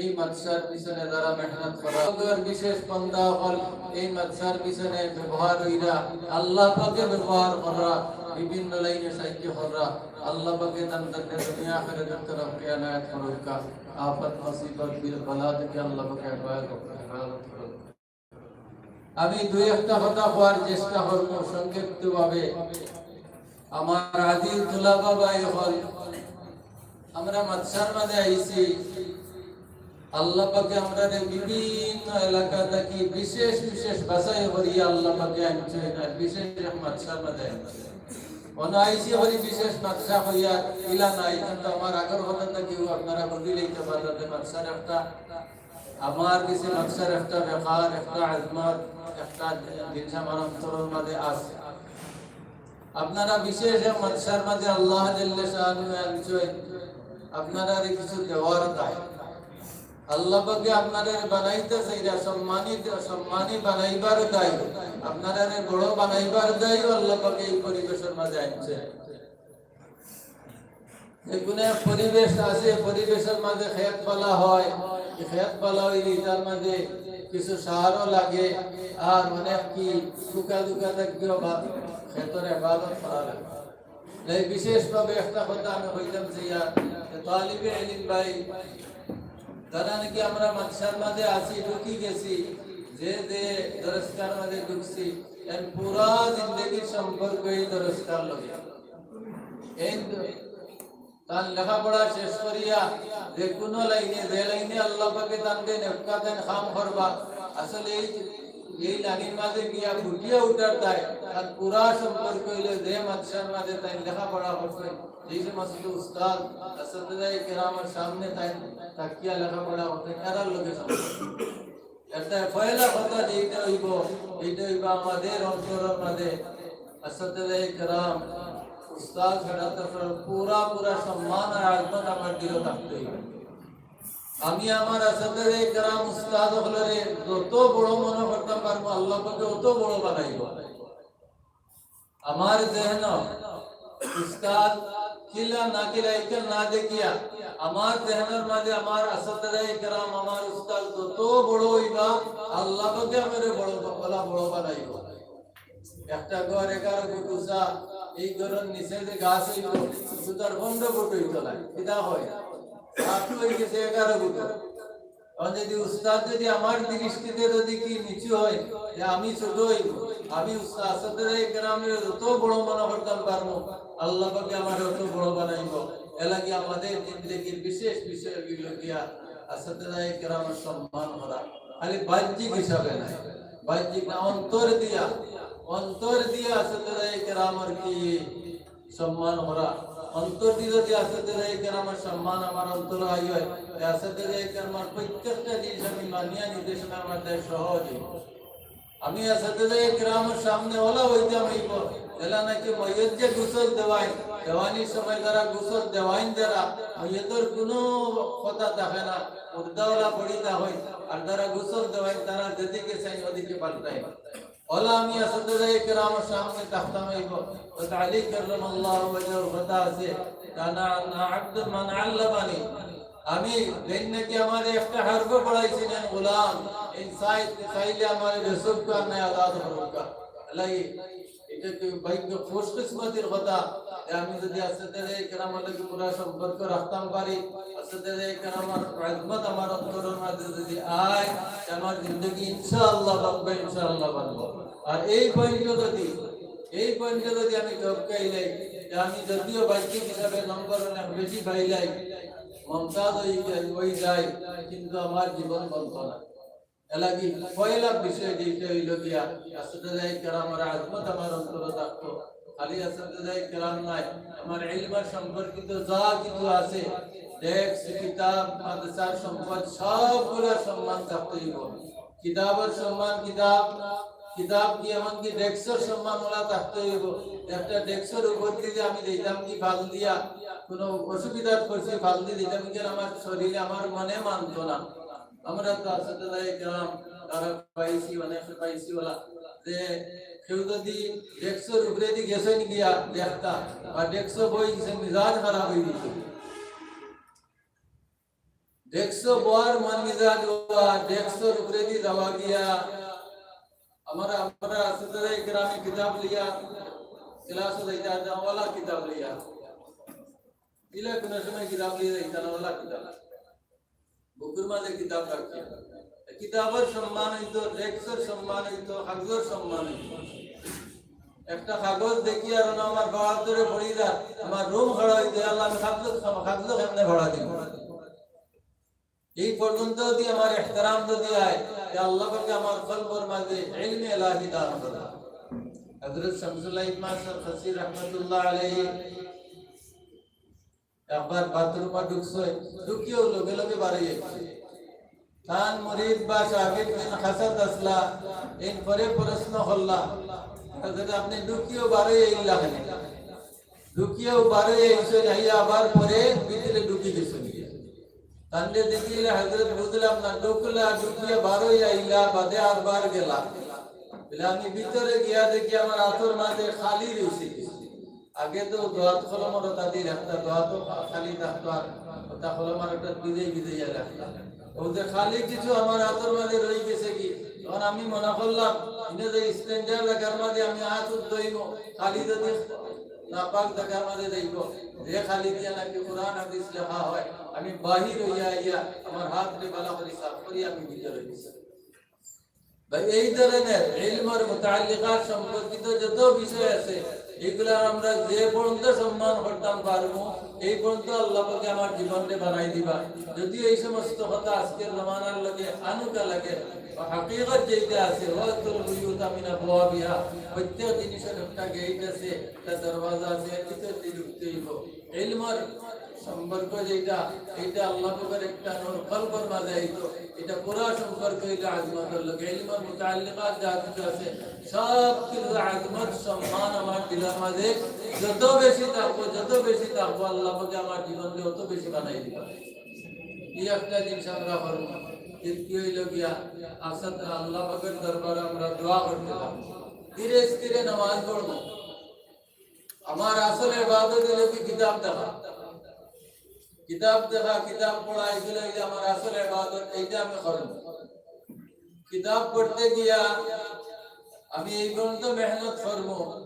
এই মাদ্রাসার পিছনে যারা মেহনত করা, বিশেষ বান্দা অকল এই মাদ্রাসার পিছনে ব্যবহার হইরা, আল্লাহ পাকে ব্যবহার করা, বিভিন্ন লাইনে সাহায্য করা, আল্লাহ পাকে তান তানরে দুনিয়া আখিরাতর তরক্কি এনায়েত করুক্কা। আফত মুসিবত বিল বালা থাকি আল্লাহ পাকে হেফাজত, হেফাজত করুক্কা। আমি দুই একটা কথা কওয়ার চেষ্টা করমু সংক্ষিপ্তভাবে। আমার আজিজ তুলাবা ভাই অকল, আমরা মাদ্রাসার মাঝে আইছি, আল্লাহ পাকে আমরারে বিভিন্ন এলাকা থাকি বিশেষ বিশেষ বাছাই করি আল্লাহ পাকে আনছইন, আর বিশেষ এক মাদ্রাসার মাঝে আনছইন। অনো আইছি করি বিশেষ মাদ্রাসা কইয়া ইলা নাই, কিন্তু আমার আগর কথা থাকিও আপনারা বুঝি লইতা পারবা যে মাদ্রাসার একটা, আমার গেছে মাদ্রাসার একটা ব্যাপার, একটা আজমত, একটা জিনিস আমার অন্তরর মাঝে আছে। আপনারা বিশেষ এক মাদ্রাসার মাঝে আল্লাহ জাল্লা শানুয়ে আনছইন, আপনারারে কিছু দেওয়ার দায়। আল্লাহ পাকে আপনারারে বানাইতা চাইরা সম্মানিত, সম্মানী বানাইবার দায়, আপনারারে বড় বানাইবার দায়ও আল্লাহ পাকে এই পরিবেশর মাঝে আনছইন। যে কোনো এক পরিবেশ আছে, পরিবেশর মাঝে খেত বালা হয়, এই খেত বালা হইলে তার মাঝে কিছু সারও লাগে, আর অনেক কি শুকা দুকা থাকিও বা খেতর হেফাজত করা লাগে। তাই বিশেষভাবে একটা কথা আমি কইতাম চাইয়ার, যে তালিবে ইলিম ভাই, যারা নাকি আমরা মাদ্রাসার মাঝে আছি, ঢুকি গেছি, যে যে দরসগার মাঝে ঢুকছি, এর পুরা জিন্দেগির সম্পর্ক এই দরসগার লগে। এই দ-, তান লেখাপড়া শেষ করিয়া যে কোনো লাইনে, যে লাইনে আল্লাহ পাকে তানরে নেফকা দেন কাম করবা, আসলে এই, এই লাইনর মাঝে গিয়া ফুটিয়া উঠার দায়, তান পুরা সম্পর্ক হইল যে মাদ্রাসার মাঝে তাই লেখাপড়া করছে, যে সমস্ত উস্তাদ আসাতিজায়ে কেরামর সামনে তাই থাকিয়া লেখাপড়া করতে, এরার লগে সম্পর্ক। এর পয়লা কথা যেটা অইবো, এটা অইবো আমাদের অন্তরর মাঝে আসাতিজায়ে কেরাম, উস্তাদ হযরতর পুরা পুরা সম্মান আর আজমত আমার দিলো থাকতে অইবো। আমি আমার আসাতিজায়ে কেরাম উস্তাদ অকলরে যত বড় মনে করতাম পারমু, আল্লাহ পাকে অত বড় বানাইবো। আমার জেহেন উস্তাদ কিলা না কিলা ইটা না দেখিয়া আমার জেহেনর মাঝে আমার আসাতিজায়ে কেরাম, আমার উস্তাদ যত বড় অইবা, আল্লাহ পাকে আমারে বড়, অলা বড় বানাইবো। একটা ঘর এগারো ফুট উঁচা, এই ঘরর নিচে যে গাছ অইবো, শুধু তার পনেরো ফুট অইতো না, কিতা হয়? আট অই গেছে এগারো ফুট। এখন যদি উস্তাদ যদি আমার দৃষ্টিতে যদি কি নিচু হয়, যে আমি ছোট অইব, আমি উস্তাদ আসাতিজায়ে কেরামরে যত বড় মনে করতাম পারমু, আল্লাহ পাকে আমারে অত বড় বানাইবো। এর লাগি আমাদের জিন্দেগির বিশেষ বিষয় অইলো গিয়া আসাতিজায়ে কেরামর সম্মান করা। খালি বাহ্যিক হিসাবে নায়, বাহ্যিক না, অন্তর দিয়া, অন্তর দিয়া আসাতিজায়ে কেরামর কি সম্মান করা। অন্তর দিয়া যদি আসাতিজায়ে কেরামর সম্মান আমার অন্তর আই হয়, এই আসাতিজায়ে কেরামর প্রত্যেকটা জিনিস আমি মানিয়া নিতে সময় আমার তাই সহজ অইব। আমি আসাতিজায়ে কেরামর সামনে অলা অইতাম অইব, যেলা নাকি মইয়ত যে গোসল দেওয়াইন, দেওয়ানির সময় যারা গোসল দেওয়াইন, যারা মইয়তর কুনু কথা থাকে না, মুর্দা অলা পড়ি না হয়, আর যারা গোসল দেওয়াইন, তারা যেদিকে চাইন ওদিকে পাল্টাইন। অলা আমি আসাতিজায়ে কেরামর সামনে থাকতাম অইব। হযরত আলী কাররামাল্লাহু ওয়াজহার কথা আছে, "কানা আনা আব্দুল মান আল্লামানি।" আমি যেইন নাকি আমারে একটা হারফও পড়াইছইন, গোলাম, এই চাই-, চাইলে আমারে বেচউক্কা নায় আজাদ করউক্কা। আল্লাহ, এটা তো ভাগ্য খুশকিসমতির কথা যে আমি যদি আসাতিজায়ে কেরামর লগে পুরা সম্পর্ক রাখতাম পারি, আসাতিজায়ে কেরামর খেদমত আমার অন্তরর মাঝে যদি আয়, তে আমার জিন্দেগি ইনশাআল্লাহ বানবো, ইনশাআল্লাহ বানবো। আর এই পয়েন্টও যদি, এই পয়েন্টও যদি আমি টপকাইলাই, তে আমি যদিও বাহ্যিক হিসাবে নম্বর অনেক বেশি পাইলাই, মমতাজ অই যাই, অই যাই, কিন্তু আমার জীবন বনতো না। এর লাগি পয়লা বিষয় যেটা অইলো গিয়া, আসাতিজায়ে কেরামর খেদমত আমার অন্তরো থাকতো। খালি আসাতিজায়ে কেরাম নায়, আমার ইলমর সম্পর্কিত যা কিছু আছে, ডেস্ক, কিতাব, মাদ্রাসার সম্পদ, সবগুলার সম্মান থাকতে অইব। কিতাবর সম্মান, কিতাব, কিতাব কি এমনকি ডেস্কর সম্মান অলা থাকতে অইব। একটা ডেস্কর উপর দিয়া আমি যাইতাম কি ফাল দিয়া, কুনু অসুবিধাত পড়ছি, ফাল দিয়া যাইতাম কি আমার শরীরে, আমার মনে মানতো না। আমরা তো আসাতিজায়ে কেরাম, তারা পাইছি, অনেক পাইছি অলা, যে কেউ যদি ডেস্কর উপরেদি গেছইন গিয়া দেখতা, বা ডেস্কো বই গেছে, মিজাজ খারাপ অই গেছে। ডেস্কো বওয়ার মন মিজাজ অওয়া, ডেস্কর উপরেদি যাওয়া গিয়া, আমরা, আমরা আসাতিজায়ে কেরামে কিতাব লইয়া, ক্লাসো যাইতা, অলা কিতাব লইয়া। ইলা কুনু সময় কিতাব লইয়া যাইতা না, অলা কিতাব। বুকুর মাঝে কিতাব রাখছি। কিতাবর সম্মান অইতো, ডেস্কর সম্মান অইতো, কাগজর সম্মান অইতো। একটা কাগজ দেখি আর না আমার বাহাত্তরে পড়ি যা, আমার রুম খাড়া অইতো, "আল্লাহ, আমি কাগজ, কাগজ কেমনে ভাড়া দিব?" এই পর্যন্ত যদি আমার এহতরাম যদি আয়, যে আল্লাহ পাকে আমার কলবর মাঝে ইলমে ইলাহি দান করবা। হযরত শামসুল্লাহ ইমাম সাহেব খাসি রহমতুল্লাহ আলাইহি একবার বাথরুমো ঢুকছে, ঢুকিয়াউ লগে লগে বারই আইছে। তান মুরিদ বা শাগির্দ যেইন কাছত আছলা, এইন পরে প্রশ্ন করলা, "হযরত, আপনে ঢুকিয়াউ বারই আইলা কেনে?" ঢুকিয়াউ বারই আইছইন, আইয়া আবার পরে ভিতরে ঢুকি গেছইন। তানরে দেখিলে হযরত বুঝলাম না, ঢুকলা, ঢুকিয়া বারই আইলা, বাদে আরবার গেলা। বলে, "আমি ভিতরে গিয়া দেখি আমার আতর মাঝে খালি রইছে।" আগে তো দোয়াত কলমর ওটা দি রাখতা, দোয়াত তো খা-, খালি থাকতো, আর ওটা কলম আর ওটা ভিজাই ভিজাইয়া রাখতা। ও যে খালি কিছু আমার আতর মাঝে রই গেছে কি, তখন আমি মনে করলাম, ইনো যে স্ট্যান্ডার্ড জাগার মাঝে আমি আত ধইমু, খালি যদি নাপাক জাগার মাঝে যাইব, যে খালি দিয়া নাকি কোরআন হাদিস লেখা হয়, আমি বাহির অইয়া আইয়া আমার আতরে ভালা করি সাফ করি আমি ভিতরে গেছি। বা এই ধরনের ইলমর মুতাআল্লিকাত সম্পর্কিত যত বিষয় আছে, এগুলা আমরা যে পর্যন্ত সম্মান করতাম পারমু, এই পর্যন্ত আল্লাহ পাকে আমার জীবনরে বানাই দিবা। যদিও এই সমস্ত কথা আজকের জমানার লগে আনুকা লাগে, বা হাকিকত যেটা আছে, "ওয়াতুল বুয়ুতা মিন আবওয়াবিহা", প্রত্যেক জিনিসের একটা গেট আছে, একটা দরওয়াজা আছে, এর ভিতর দিয়ে ঢুকতে অইব। ইলমর সম্পর্ক যেটা, এটা আল্লাহ পাকের একটা নূর কলবর মাঝে আইতো। এটা পুরা সম্পর্ক হইল আজমতর লগে। ইলমর মুতাআল্লিকাত যা কিছু আছে, সব কিছু আজমত সম্মান আমার দিলর মাঝে যত বেশি থাকবো, যত বেশি থাকবো, আল্লাহ পাকে আমার জীবনকে অত বেশি বানাই দিবা। এই একটা জিনিস আমরা করবো। তৃতীয় হইল গিয়া, আসাদ আল্লাহ পাকের দরবারে আমরা দোয়া করতে থাকবো, ধীরে স্থিরে নামাজ পড়বো। আমার আসল ইবাদত হইল কি? কিতাব দেখা, কিতাব দেখা, কিতাব পড়া, এগুলো হইল আমার আসল ইবাদত। এইটা আমি করবো। কিতাব পড়তে গিয়া আমি এই পর্যন্ত মেহনত করবো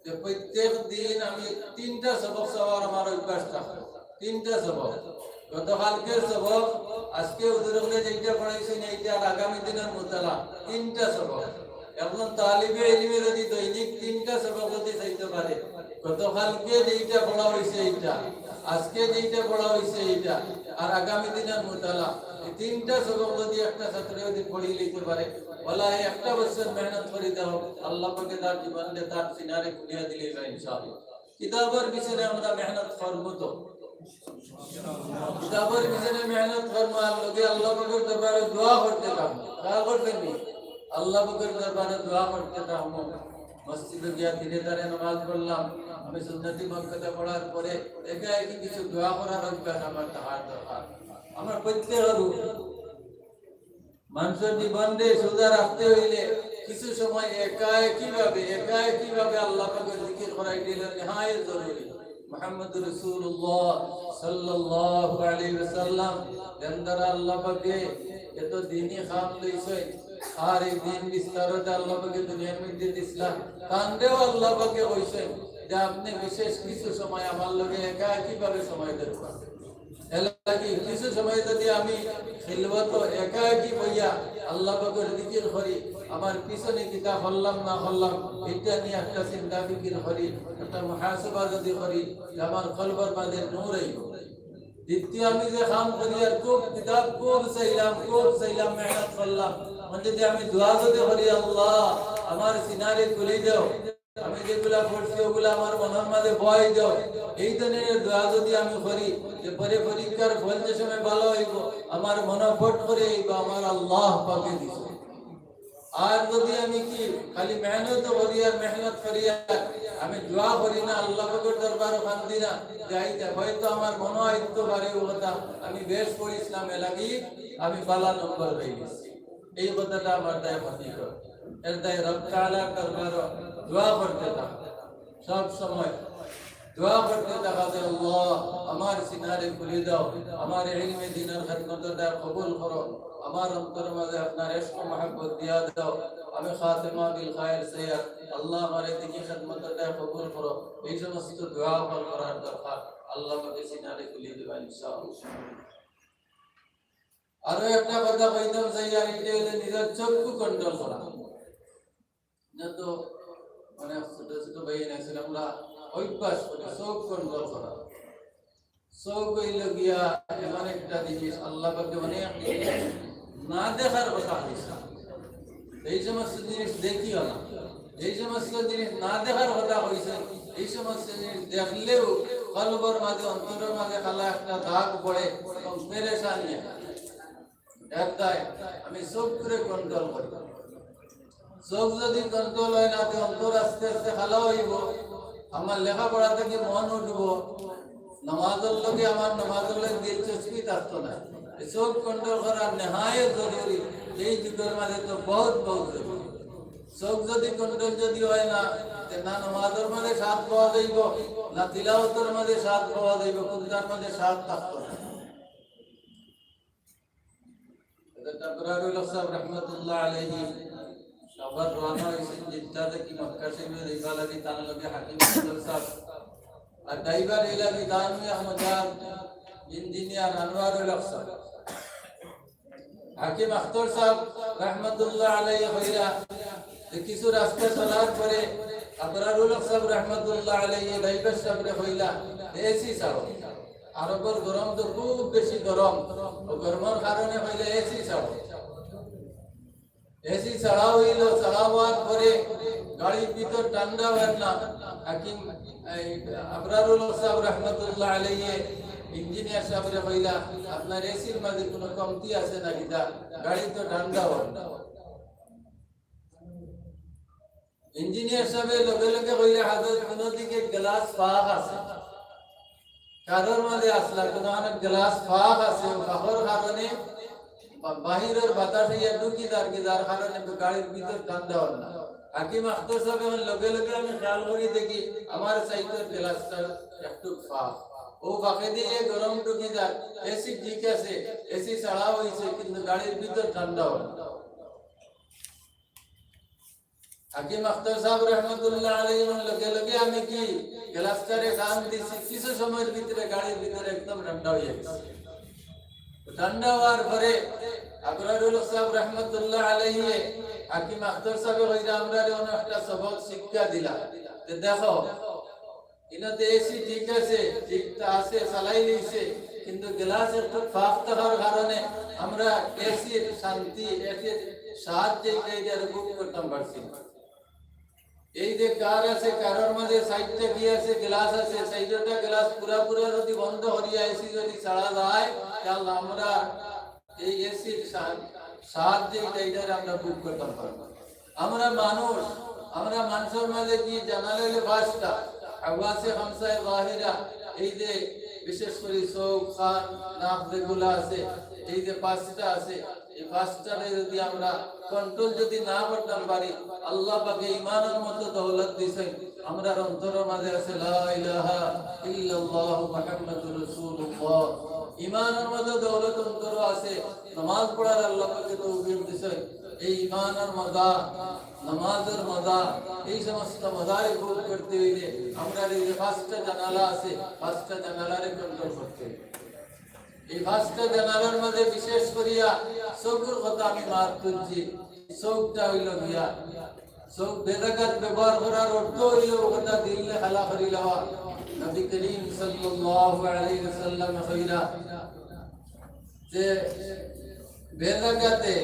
যে প্রত্যেক দিন আমি তিনটা সবক চাওয়ার আমার অভ্যাস থাকবো। তিনটা সবক, গতকালকের সবক, আজকে হুজুর হকলে যেইটা পড়াইছেন এইটা, আর আগামী দিনের মুতালা, তিনটা সবক। একজন তালিবে ইলমে যদি দৈনিক তিনটা সবক যদি চাইতে পারে, গতকালকে যেইটা পড়া হইছে এইটা, আজকে যেইটা পড়া হইছে এইটা, আর আগামী দিনের মুতালা, এই তিনটা সবক যদি একটা ছাত্র যদি পড়ি লইতে পারে, ওলা এই একটা বছর মেহনত করি দাও, আল্লাহ পাকে তার জীবনকে তার সিনারে খুলিয়া দিলে ইনশাআল্লাহ। কিতাবর পিছনে আমরা মেহনত করবো তো, কিতাবর পিছনে মেহনত করবো, আর লগে আল্লাহ পাকের দরবারে দোয়া করতে থাকবো। দোয়া করবেন নি? আল্লাহ পাকের দরবারে দোয়া করতে থাকবো। মসজিদে গিয়া ধীরে ধীরে নামাজ পড়লাম। আমি সুন্নতি মক্কাতে পড়ার পরে একা একই কিছু দোয়া করার অভ্যাস আমার থাকার দরকার। আমার প্রত্যেকেরও মানুষের জীবনরে সোজা রাখতে হইলে কিছু সময় একা একই ভাবে, একা একই ভাবে আল্লাহ পাকের জিকির করা এটা হইল নেহায়েত জরুরি। মুহাম্মদুর রাসূলুল্লাহ সাল্লাল্লাহু আলাইহি ওয়াসাল্লাম, যান দ্বারা আল্লাহ পাকে এত দিনই খাম লইছেন, আর এই দিন বিস্তারতে আল্লাহ পাকে দুনিয়ার মধ্যে দিছলা, তানরেও আল্লাহ পাকে কইছেন যে আপনি বিশেষ কিছু সময় আমার লগে একা একই ভাবে সময় দেন। এর লাগি কিছু সময় যদি আমি খিলওয়াত একা একই বইয়া আল্লাহ পাকের জিকির করি, আমার পিছনে কিতা করলাম না করলাম, এটা নিয়ে একটা চিন্তা ফিকির করি, একটা মুহাসাবা যদি করি, যে আমার কলবর মাঝে নূর আইব। দ্বিতীয়, আমি যে কাম করি আর খুব কিতাব খুব চাইলাম, খুব চাইলাম, মেহনত করলাম, মানে যদি আমি দোয়া যদি করি, "আল্লাহ, আমার সিনারে খুলি দাও।" আমি যেগুলা পড়ছি ওগুলা আমার মনের মাঝে বয় দাও। এই ধরনের দোয়া যদি আমি করি, যে পরে পরীক্ষার ফল যে সময় ভালো হইব, আমার মনে ফট করে এইব আমার আল্লাহ পাকে দিছে। আর যদি আমি কি খালি মেহনত করি আর মেহনত করি আর আমি দোয়া করি না, আল্লাহ পাকের দরবারও কান্দি না, যাই যা, হয়তো আমার মনে আইতো পারে ও কথা, আমি বেশ পড়ছিলাম, এ লাগি আমি বালা নম্বর হয়ে গেছি। এই কথাটা আমার দায় ক্ষতি করে। এর দায় রব তাআলার দরবারও দোয়া করতে থাকো। সব সময় দোয়া করতে থাকো যে, "আল্লাহ, আমার সিনারে খুলি দাও, আমার ইলমে দ্বীনর খেদমতর দায় কবুল করো, আমার অন্তর মাঝে আপনার ইশক মহব্বত দিয়া দাও, আমি খাতেমা বিল খায়ের চাই, আল্লাহ, আমার এই দ্বীনি খেদমতর দায় কবুল করো।" এই সমস্ত দোয়া করার দরকার। আল্লাহ আমাদের সিনারে খুলি দিবা ইনশাআল্লাহ। আরো একটা কথা কইতাম চাই, আর এটা হইলে নিজের চক্ষু control করা। যত মানে ছোট ছোট ভাই আছেন, আমরা অভ্যাস করি চোখ control করা। চোখ হইল গিয়া এমন একটা জিনিস, আল্লাহ পাকে অনেক জিনিস না দেখার কথা কইছে। এই সমস্ত জিনিস দেখিও না। এই সমস্ত জিনিস না দেখার কথা কইছে। এই সমস্ত জিনিস দেখলেও কলবর মাঝে, অন্তরের মাঝে কালা একটা দাগ পড়ে এবং পেরেশানি হয়। এর দায় আমি চোখরে control করি। চোখ যদি control হয় না, তে অন্তর আস্তে আস্তে কালা হইব। আমার লেখাপড়া থাকি মন উঠব। নামাজর লগে আমার নামাজর লগে দিলচস্পি থাকতো না। এই চোখ control করা নেহায়েত জরুরি। এই যুগর মাঝে তো বহুত, বহুত জরুরি। চোখ যদি control যদি হয় না, তে না নামাজর মাঝে স্বাদ পাওয়া যাইব, না তিলাওয়াতর মাঝে স্বাদ পাওয়া যাইব, কোনটার মাঝে স্বাদ থাকতো না। হযরত আবরারুল হক সাহেব রহমতুল্লাহ আলাইহি সফর রওনা হইছেন জিদ্দা থাকি মক্কা শরীফে যাইবার লাগি, তান লগে হাকিম আখতার সাহেব। আর driver এই লাগি তান আহমদ, engineer আনোয়ারুল হক সাহেব। হাকিম আখতার সাহেব রহমতুল্লাহ আলাইহি কইরা যে কিছু রাস্তা চলার পরে আবরারুল হক সাহেব রহমতুল্লাহ আলাইহি driver সাহেবরে কইলা, "এসি চালাও।" আরবর গরম তো খুব বেশি গরম, ও গরমর কারণে কইলা, "এসি চালাও।" এসি ছাড়া অইলো, ছাড়া অওয়ার পরে গাড়ির ভিতর ঠান্ডা অয় না। হাকিম, এই, আবরারুল হক সাহেব রহমতুল্লাহ আলাইহি ইঞ্জিনিয়ার সাহেবরে কইলা, "আপনার এসির মাঝে কোনো কমতি আছে না কিতা? গাড়ি তো ঠান্ডা অয় না।" ইঞ্জিনিয়ার সাহেবে লগে লগে কইলা, "হযরত, কোনো দিকে গ্লাস ফাঁক আছে, কারোর মাঝে আসলা, কোনো অনেক গ্লাস ফাঁক আছে, ও ফাঁকর কারণে বা-, বাহিরের বাতাস ইয়া ঢুকি যার কি, যার কারণে তো গাড়ির ভিতর ঠান্ডা অয় না।" হাকিম আখতার সাহেব এখন লগে লগে আমি খেয়াল করি দেখি আমার সাইডর গ্লাসটা একটু ফাঁক, ও ফাঁকে দিয়ে গরম ঢুকি যার, এসি ঠিক আছে, এসি ছাড়া অইছে, কিন্তু গাড়ির ভিতর ঠান্ডা অয় না। হাকিম আখতার সাহেব রহমতুল্লাহ আলাইহি, লগে লগে আমি কি গ্লাসটারে টান দিছি, কিছু সময়ের ভিতরে গাড়ির ভিতরে একদম ঠান্ডা অইয়া গেছে। তো ঠান্ডা অওয়ার পরে আবরারুল হক সাহেব রহমতুল্লাহ আলাইহি, হাকিম আখতার সাহেবে কইরা, "আমরারে অনো একটা সবক শিক্ষা দিলা।" তো দেখো, ইনাতে এসি ঠিক আছে, ঠিক তো আছে, চালাই দিছে, কিন্তু গ্লাস একটু ফাঁক থাকার কারণে আমরা এসির শান্তি, এসির স্বাদ যেটা, এটা আর ভোগ করতাম পারছি না। এই যে কার আছে, কারোর মাঝে সাইডটা কি আছে, গ্লাস আছে, সাইডটা গ্লাস পুরা পুরা যদি বন্ধ করিয়া এসি যদি ছাড়া যায়, তাহলে আমরা এই এসির স্বাদ, স্বাদ যেটা, এটার আমরা ভোগ করতাম পারবো। আমরা মানুষ, আমরা মানুষের মাঝে কি জানালা অইলো পাঁচটা, হাওয়াসে খামসায়ে জাহিরা, এই যে বিশেষ করে চোখ, কান, নাক যেগুলা আছে, এই যে পাঁচটা আছে, এই পাঁচটারে যদি আমরা কন্ট্রোল যদি না করতাম পারি, আল্লাহ পাকে ইমানের মতো দৌলত দিছেন, আমরার অন্তরের মাঝে আছে লা ইলাহা ইল্লাল্লাহু মুহাম্মাদুর রাসূলুল্লাহ। ইমানের মতো দৌলত অন্তরো আছে, নামাজ পড়ার আল্লাহ পাকে তৌফিক দিছেন। এই ইমানের মজা, নামাজের মজা, এই সমস্ত মজায় ভোগ করতে অইলে আমরার এই যে পাঁচটা জানালা আছে, পাঁচটা জানালারে কন্ট্রোল করতে অইবে। এই পাঁচটা জানালার মাঝে বিশেষ করিয়া চোখর কথা আমি মাত তুলছি। চোখটা অইলো গিয়া, চোখ বেজাগাত ব্যবহার করার অর্থ অইলো ওটা দিলে খালা করি লওয়া। নবী করিম সাল্লাল্লাহু আলাইহি ওয়াসাল্লাম কইরা যে বেজাগাতে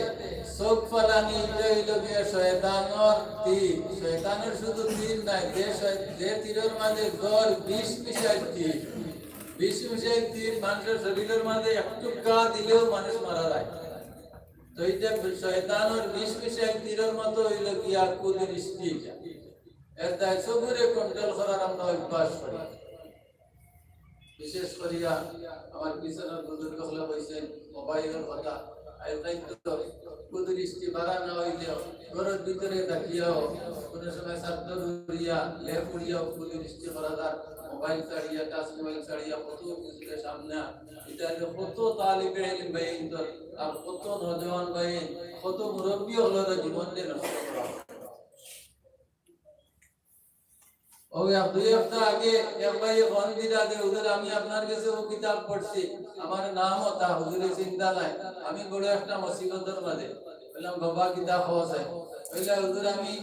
চোখ ফালানি, এটা অইলো গিয়া শয়তানর তীর। শয়তানর শুধু তীর নায়, যে শয়-, যে তীরর মাঝে জল বিষ মিশাইল তীর, বিষ মিশাইল তীর মানুষের শরীরের মাঝে একটুকা দিলেও মানুষ মারা যায়। তো এটা শয়তানর বিষ মিশাইল তীরর মতো অইলো গিয়া কুদৃষ্টি। এর দায় চোখরে কন্ট্রোল করার আমরা অভ্যাস করি। বিশেষ করিয়া আমার পিছনের বুজুর্গ হকলে কইছেন মোবাইলের কথা। আজকাল তো কুদৃষ্টি বাড়া না অইলেও ঘরের ভিতরে থাকিয়াও কোনো সময় চাদর উড়িয়া, লেপ উড়িয়াও কুদৃষ্টি করা যায়। মোবাইল ছাড়িয়া, টাচ মোবাইল ছাড়িয়া কত কিছুতে সামনে। এটা হইলো কত তালিবে ইলম ভাইন তো, আর কত নওজোয়ান ভাইন, কত মুরব্বী হকলর জীবনটা নষ্ট করা। ওই এক দুই হপ্তা আগে এক ভাইয়ে ফোন দিলা যে, "হুজুর, আমি আপনার গেছে ও কিতাব পড়ছি, আমার নাম ওটা, হুজুরে চিন্তা নাই, আমি বড় একটা মুসিবতর মাঝে।" বললাম, "বাবা, কিতা খবর আছে?" বললা, "হুজুর, আমি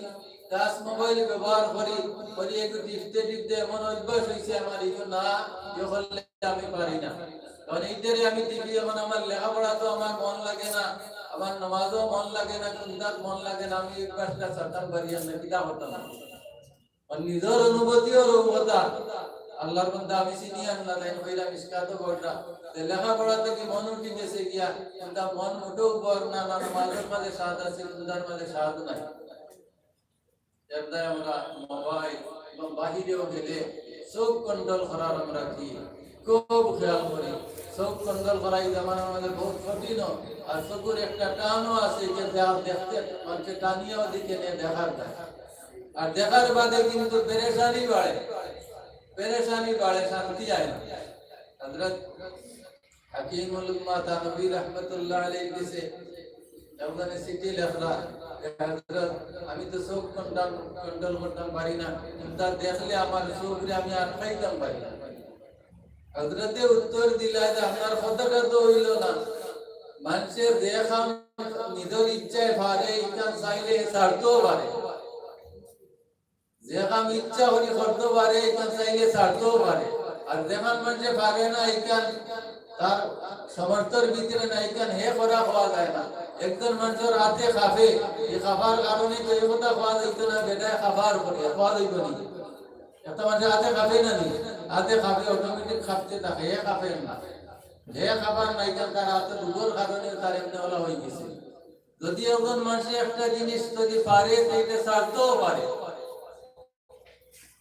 টাচ মোবাইল ব্যবহার করি, করি একটু টিপতে টিপতে এমন অভ্যাস হইছে আমার, ইগু না ইয়ে করলে আমি পারি না। কারণ এইটারে আমি টিপি, এখন আমার লেখাপড়া তো আমার মন লাগে না, আমার নামাজও মন লাগে না, কোনটাত মন লাগে না, আমি এই অভ্যাসটা ছাড়তাম পারি না, কিতা করতাম?" আর নিজর অনুভূতিও রোগ কথা। আল্লাহর বান্দা আমি চিনি আর না, তাই কইরা মিশকাতও পড়রা। যে লেখাপড়া থাকি মন উঠি গেছে গিয়া, কিন্তু মন মোটেও বর না, না নামাজের মাঝে স্বাদ আছে, রোজার মাঝে স্বাদ নাই। এর দায় আমরা মোবাইল এবং বাহিরেও গেলে চোখ কন্ট্রোল করার আমরা কি খুব খেয়াল করি। চোখ কন্ট্রোল করা এই জামানার মাঝে বহুত কঠিন। আর চোখের একটা টানও আছে, যে দেখ-, দেখতে, মানুষে টানিয়াও দিকে নিয়ে দেখার দায়। আর দেখার বাদে কিন্তু পেরেশানি বাড়ে, পেরেশানি বাড়ে, শান্তি আয় না। হযরত হাকিমুল উম্মাহ থানভী রহমতুল্লাহ আলাইহির গেছে একজনে চিঠি লেখরা যে, "হযরত, আমি তো চোখ কন্ট্রোল, কন্ট্রোল করতাম পারি না, কিন্তু দেখলে আমার চোখরে আমি আটকাইতাম পারি না।" হযরতে উত্তর দিলা যে, "আপনার কথাটা তো অইলো না, মানুষে যে কাম নিজর ইচ্ছায় পারে, ইখান চাইলে ছাড়তেও পারে।" যে কাম ইচ্ছা করি করতেও পারে, ইখান চাইলে ছাড়তেও পারে। আর যেখান মানষে পারে না, ইখান তার সামর্থ্যর ভিতরে না, ইখান হে করা কওয়া যায় না। একজন মানষর আতে কাঁপে, ই কাঁপার কারণে তো ই কথা কওয়া যাইতো না, বেটায় কাঁপার করে, কওয়া যাইতো না। একটা মানষর আতে কাঁপে না নি, আতে কাঁপে, automatic কাঁপতে থাকে, হে কাঁপে না। হে কাঁপার না, ইখান তার আতে দুর্বল কারণে তার এমনে অলা অইগেছে। যদি একজন মানষে একটা জিনিস যদি পারে, তে ইটা ছাড়তেও পারে।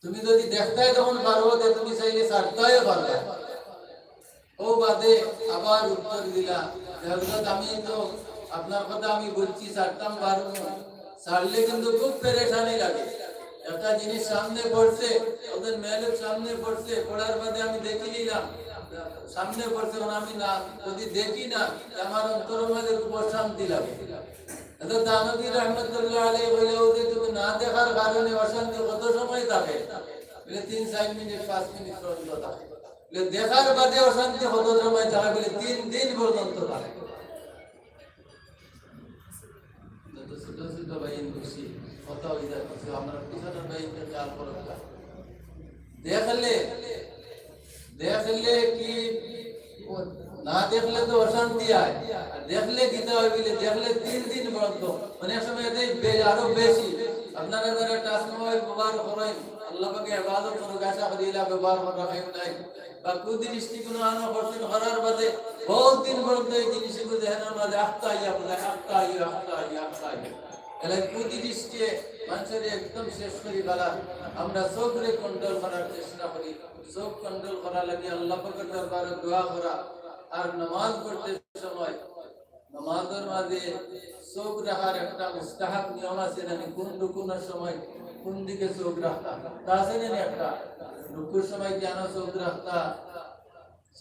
তুমি যদি দেখতায় তখন পারো, তে তুমি চাইলে ছাড়তায়ও পারো। ও বাদে আবার উত্তর দিলা যে, "হযরত, আমি তো আপনার কথা আমি বুঝছি, ছাড়তাম পারমু, ছাড়লে কিন্তু খুব পেরেশানি লাগে। একটা জিনিস সামনে পড়ছে, ওদের মেয়েলোক সামনে পড়ছে, পড়ার বাদে আমি দেখি নিলাম, সামনে পড়ছে, ওখানে আমি না, যদি দেখি না, তে আমার অন্তরের মাঝে খুব অশান্তি লাগে।" হযরত থানভী রহমতুল্লাহ আলাইহি কইলা, "ও যে তুমি না দেখার কারণে অশান্তি কত সময় থাকে?" বলে, "তিন চাইর মিনিট, পাঁচ মিনিট পর্যন্ত থাকে।" বলে, "দেখার বাদে অশান্তি কত সময় থাকে?" বলে, "তিন দিন পর্যন্ত থাকে।" যত ছোট ছোট ভাই খুশি, কথা অই যায়, কিছু আমরা পিছনের ভাই খেয়াল করো। দেখলে, দেখলে কি, না দেখলে তো অশান্তি হয়, আর দেখলে কিতা হয় বলে, দেখলে তিন দিন পর্যন্ত, অনেক সময় এটাই বে-, আরো বেশি। আপনারা যারা touch mobile ব্যবহার করেন, আল্লাহ পাকে হেফাজত করুক, আশা করি এলা ব্যবহার করা হয় নাই। বা কুদৃষ্টি কোনো আনো করছেন, করার বাদে বহুত দিন পর্যন্ত এই জিনিসগুলো দেখেন, আমরা যে আখতা আইয়া বলে, আখতা আইয়া, আখতা আইয়া, আখতা আইয়া। এলা কুদৃষ্টিয়ে মানুষের একদম শেষ করি ফেলার। আমরা চোখরে control করার চেষ্টা করি। চোখ control করা লাগে আল্লাহ পাকের দরবারে দোয়া করা, আর নামাজ পড়তে সময় নামাজের মাঝে চোখ রাখার একটা মুস্তাহাব নিয়ম আছে, মানে কোন রুকুনের সময় কোন দিকে চোখ রাখতা, তা আছে না একটা? রুকুর সময় কেন চোখ রাখতা,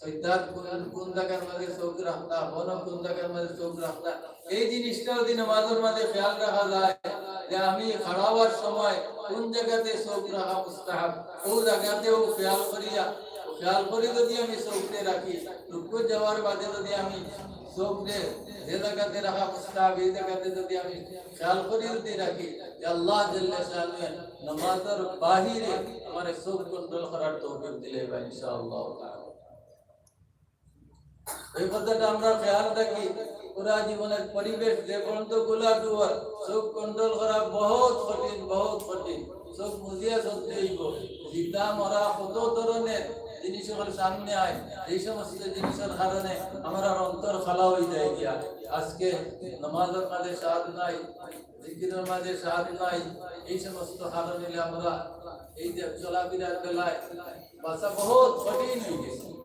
সইদাত কোন, কোন জায়গার মাঝে চোখ রাখতা, বন কোন জায়গার মাঝে চোখ রাখতা, এই জিনিসটা যদি নামাজের মাঝে খেয়াল রাখা যায় যে আমি খাড়া হওয়ার সময় কোন জায়গাতে চোখ রাখা মুস্তাহাব, ও জায়গাতেও খেয়াল করিয়া, খেয়াল করি যদি আমি চোখরে রাখি, রুকু যাওয়ার বাদে যদি আমি চোখরে যে জায়গাতে রাখা মুস্তাহাব, এই জায়গাতে যদি আমি খেয়াল করি যদি রাখি, যে আল্লাহ জাল্লা শানুয়ে নামাজের বাহিরে আমারে চোখ control করার তৌফিক দিলাইবা ইনশাআল্লাহ তাআলা। এই কথাটা আমরা খেয়াল রাখি, পুরা জীবনের পরিবেশ যে পর্যন্ত খোলা দুয়ার, চোখ control করা বহুত কঠিন, বহুত কঠিন। চোখ মুজিয়া চলতে হইব। জিতা মরা কত ধরনের জিনিস আমার সামনে আয়, এই সমস্ত জিনিসের কারণে আমার অন্তর খালা হয়ে যায় গিয়া। আজকে নামাজের মাঝে স্বাদ নাই, জিকিরের মাঝে স্বাদ নাই, এই সমস্ত কারণে আমরা এই যে চলাফেরার বেলায় বাঁচা বহুত কঠিন হয়ে গেছে।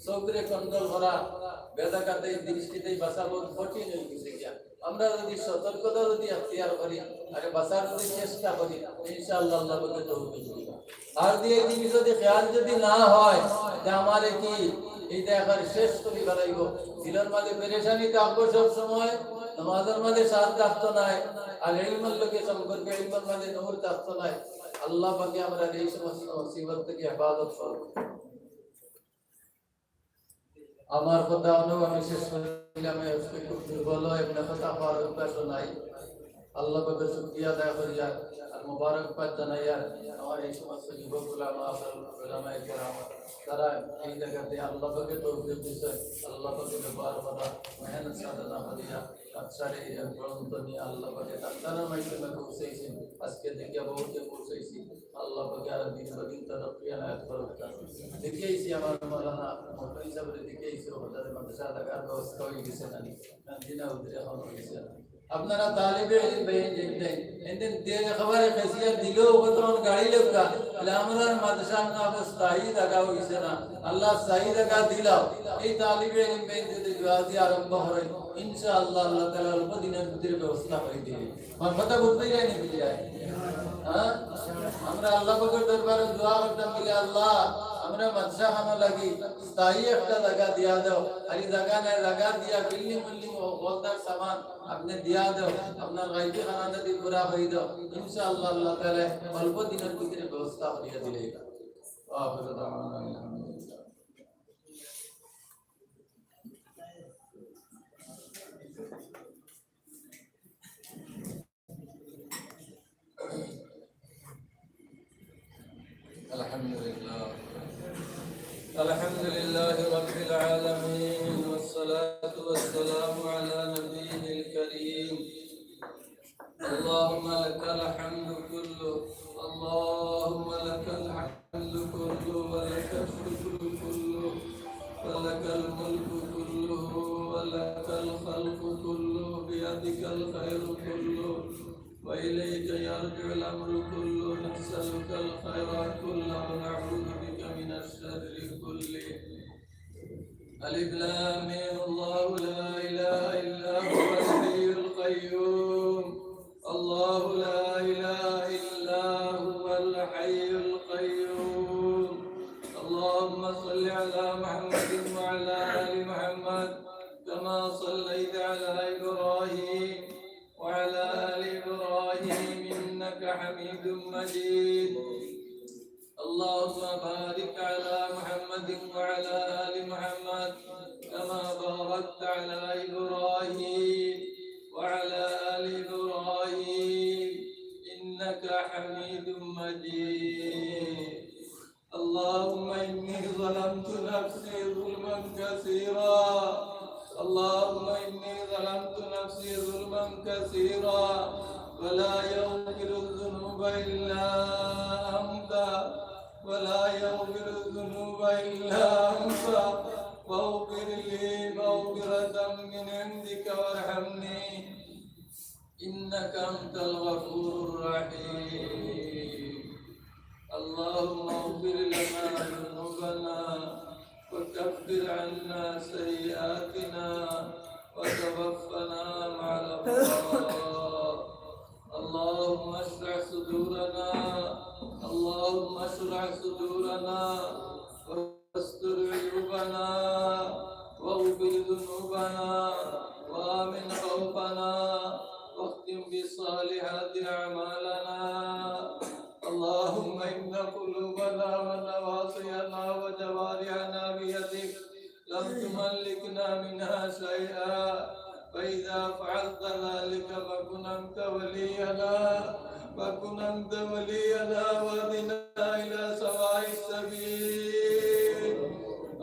চোখরে control করা, বেজাকাতে দৃষ্টিতে বাঁচা বহুত কঠিন হয়ে গেছে গিয়া। আমরা যদি সতর্কতা যদি এখতিয়ার করি, আরে বাঁচার যদি চেষ্টা করি, ইনশাআল্লাহ আল্লাহ বলে তৌফিক দিবা। আর দিয়ে এই জিনিস যদি খেয়াল যদি না হয়, তে আমারে কি এইটা একবার শেষ করি ফেলাইব। দিলের মাঝে পেরেশানি থাকবো সব সময়, নামাজের মাঝে স্বাদ থাকতো নাই, আর ইলমের লোকে সম্পর্কে ইলমের মাঝে নূর থাকতো নাই। আল্লাহ পাকে আমরা এই সমস্ত মুসিবত থেকে হেফাজত করবো। আমার কথা অনেক আমি শেষ করিলাম, আজকে খুব দুর্বল, এমনি কথা কওয়ার অভ্যাস নাই। আল্লাহ পাকের শুকরিয়া আদায় করিয়া আর মোবারকবাদ জানাইয়া আমার এই সমস্ত যুবক উলামা, আফজাল উলামায়ে কেরাম, তারা এই জায়গাতে আল্লাহ পাকে তৌফিক দিয়েছেন, আল্লাহ পাকে ব্যবহার করা, মেহনত সাধনা করিয়া আচ্ছা রে, এই গ্রন্থ নিয়ে আল্লাহ পাকে তার মাধ্যমে পৌঁছাইছেন। আজকে দেখে বহুতে পৌঁছাইছি। আল্লাহ পাকে আরো দিন বা দিন তারা প্রিয় নায়ক করুক। দেখে আইছি আমার মাওলানা মোহাম্মদ হিসাবে দেখে আইছি, ওদের মাদ্রাসা লাগার ব্যবস্থা হয়ে গেছে না? না, জি না, ওদের এখন হয়ে গেছে না। আপনারা তালিবে ইলম ভাই দেখবেন, এদিন দিয়ে একেবারে খেসিয়া দিলেও কতক্ষণ গাড়ি লেখা, তাহলে আমরা মাদ্রাসা না স্থায়ী জায়গা হয়েছে না। আল্লাহ স্থায়ী জায়গা দিলাও। এই তালিবে ইলম ভাই যদি দোয়া দিয়ে আরম্ভ করেন, ইনশাআল্লাহ, আল্লাহ তাআলা অল্প দিনের ভিতরে ব্যবস্থা করে দিবে। আমার কথা বুঝতেই যায়নি, বুঝে যায়। হ্যাঁ? আমরা আল্লাহ পাকের দরবারে দোয়া করতাম বলে, "আল্লাহ, আমরা মাদ্রাসা খানো লাগি স্থায়ী একটা জায়গা দিয়া দাও।" খালি জায়গা নাই, জায়গা দিয়া বিল্ডিং মিল্ডিং ও বলদার সামান আপনি দিয়া দাও। আপনার গাইবি খানা যদি পুরা হয়ে দাও, ইনশাআল্লাহ, আল্লাহ তাআলা অল্প দিনের ভিতরে ব্যবস্থা করিয়া দিলে। ওয়া আখিরু দাওয়ানা আলহামদুলিল্লাহ। الحمد لله. العالمين، والصلاة والسلام على نبيه الكريم. اللهم لك الحمد كله، اللهم لك الحمد كله، ولك الشكر كله، ولك الملك كله، ولك الخلق كله، بيدك الخير كله، وإليك يرجع الأمر كله، نسألك الخير كله، ونعوذ بك من الشر كله. ألف لام ميم. الله لا إله إلا هو الحي القيوم. الله لا إله إلا هو الحي القيوم. اللهم صل على محمد وعلى آل محمد كما صليت على إبراهيم وعلى آل إبراهيم إنك حميد مجيد. اللهم بارك على محمد وعلى آل محمد كما باركت على إبراهيم وعلى آل إبراهيم إنك حميد مجيد. اللهم إني ظلمت نفسي ظلما كثيرا. اللهم إني ظلمت نفسي ظلما كثيرا، ولا يغفر الذنوب إلا أنت، ولا يغفر الذنوب إلا أنت، فاغفر لي مغفرة من عندك وارحمني إنك أنت الغفور الرحيم. اللهم اغفر لنا ذنوبنا وكفر عنا سيئاتنا وتوفنا مع الأبرار. اللهم اشرح صدورنا، اللهم اشرح صدورنا واستر عيوبنا واغفر ذنوبنا وآمن خوفنا واختم بالصالحات أعمالنا. اللهم إن قلوبنا ونواصينا وجوارحنا بيدك، لم تملكنا منها شيئا، فإذا فعلت ذلك فكن أنت ولينا، فكن أنت ولينا واهدنا إلى سواء السبيل.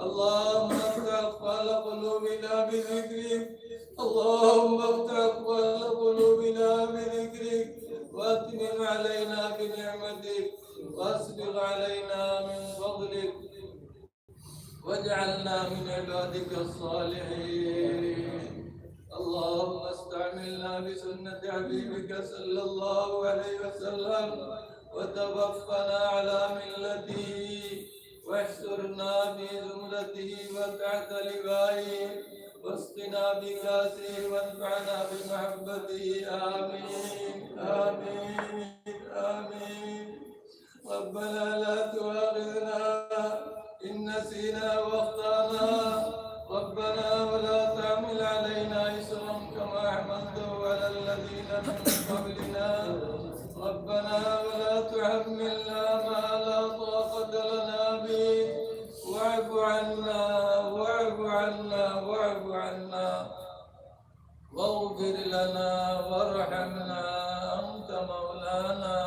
اللهم افتح أقفال قلوبنا بذكرك، اللهم افتح أقفال قلوبنا بذكرك، وأتمم علينا بنعمتك، وأسبغ علينا من فضلك، واجعلنا من عبادك الصالحين. اللهم استعملنا بسنة حبيبك صلى الله عليه وسلم، وتوفنا على ملته، واحشرنا في زمرته وتحت لوائه، واسقنا بكأسه وانفعنا بمحبته. آمين، آمين، آمين. ربنا لا تؤاخذنا إن نسينا وأخطأنا. ربنا ولا تحمل علينا إصرا كما حملته على الذين من قبلنا. ربنا ولا تحملنا ما لا طاقة لنا به. واعف عنا، واعف عنا، واعف عنا. واغفر لنا وارحمنا، أنت مولانا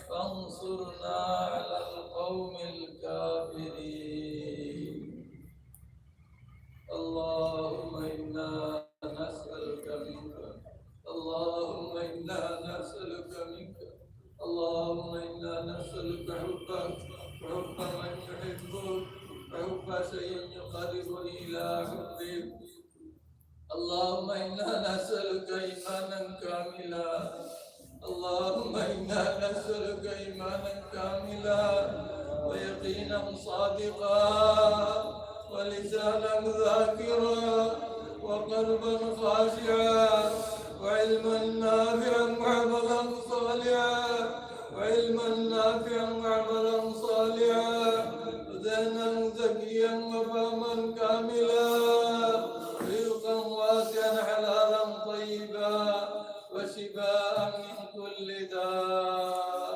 فانصرنا على القوم الكافرين. اللهم إنا نسألك منك، اللهم إنا نسألك منك، اللهم إنا نسألك حبك وحب من يحبك وحب شيء يقربني إلى حبك. اللهم إنا نسألك إيمانا كاملا. اللهم إنا نسألك إيمانا كاملا ويقينا صادقا ولسانا ذاكرا وقلبا خاشعا وعلما نافعا وعملا صالحا، وعلما نافعا وعملا صالحا، وذهنا زكيا وفهما كاملا، رزقا واسعا حلالا طيبا، وشفاء من كل داء.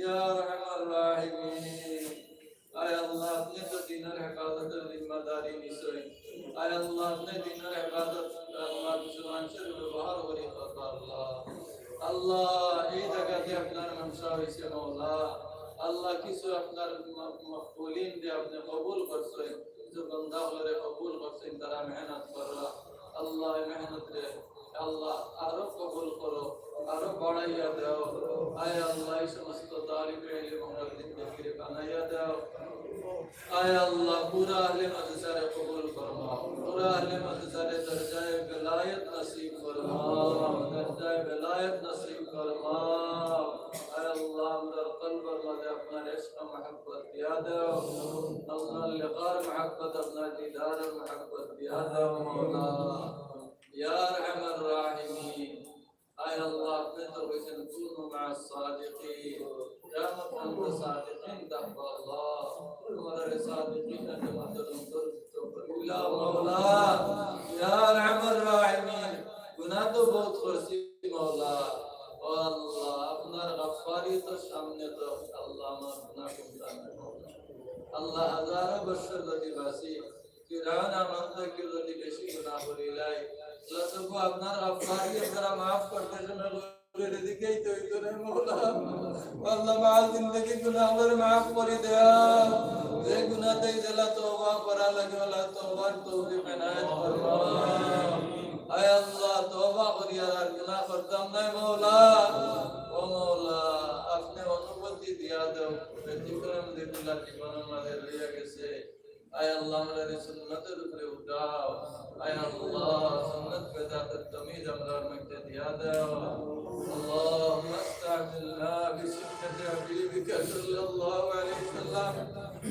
يا أرحم الراحمين. আয় আল্লাহ, আপনে তো দিনর হেফাজতর জিম্মাদারি নিছইন। আয় আল্লাহ, আপনে দিনর হেফাজত, আল্লাহ, কিছু মানুষর ব্যবহার করি কথা, আল্লাহ। আল্লাহ, এই জাগাত আপনার মনশা অইছে, মাওলা। আল্লাহ, কিছু আপনার ম-, মকবুলিন দিয়া আপনে কবুল করছইন। কিছু বান্দা অকলরে আল্লাহ, আরো কবুল করো, আরো বাড়াইয়া দাও। আয় আল্লাহ, এই সমস্ত তালিবে ইলম আমরার জিন্দেগিরে বানাইয়া দাও। আয় আল্লাহ, পুরা আহলে মাদ্রাসারে কবুল ফরমাও, পুরা আহলে মাদ্রাসারে দরজায়ে বেলায়েত নসিব ফরমাও, দরজায়ে বেলায়েত নসিব ফরমাও। আয় আল্লাহ, আমরার কলবর মাঝে আপনার ইশক ও মহব্বত দিয়া দাও, আপনার লিকার মহব্বত, আপনার দিদারর মহব্বত দিয়া দাও মাওলা। ইয়া আরহামার রাহিমিন। আয় আল্লাহ, আপনে তো কইছইন, "কুনু মা'আস সাদিকিন।" কিয়ামত পর্যন্ত সাদিকিন থাকবা আল্লাহ। আমরারে সাদিকিনের জামাতর অন্তর্ভুক্ত করিলা মাওলা। ইয়া আরহামার রাহিমিন, গুনাহ তো বউত করছি মাওলা। ও আল্লাহ, আপনার গাফফারিয়তর সামনে তো আল্লাহ আমার গুনাহ কুনতা নাই মাওলা। আল্লাহ, হাজারো বছর যদি বাঁচি, ফিরাউন হামান থাকি যদি বেশি গুনাহ করিলাই, আল্লাহ তবু আপনার গাফফারিয়ত দ্বারা মাফ করতে সময় করে দিকেই তো হইতো রে মাওলা। আল্লাহ, মাল জিন্দেগি গুনাহ আমরার মাফ করি দেও। যে গুনাহ থাকি যেলা তওবা করা লাগে, আল্লাহ তওবার তৌফিক এনায়েত ফরমাও। আয় আল্লাহ, তওবা করিয়া আর গুনাহ করতাম নায় মাওলা। ও মাওলা, আপনে অনুমতি দিয়া দেও। ব্যতিক্রম যেগুলা জীবনর মাঝে রইয়া গেছে, আয় আল্লাহ, আমরারে সুন্নতর উপরে উঠাও। আয় আল্লাহ, সুন্নত বেদাতর তামিজ আমরার মধ্যে দিয়া দাও। اللهم استعملنا بسنة حبيبك صلى الله عليه وسلم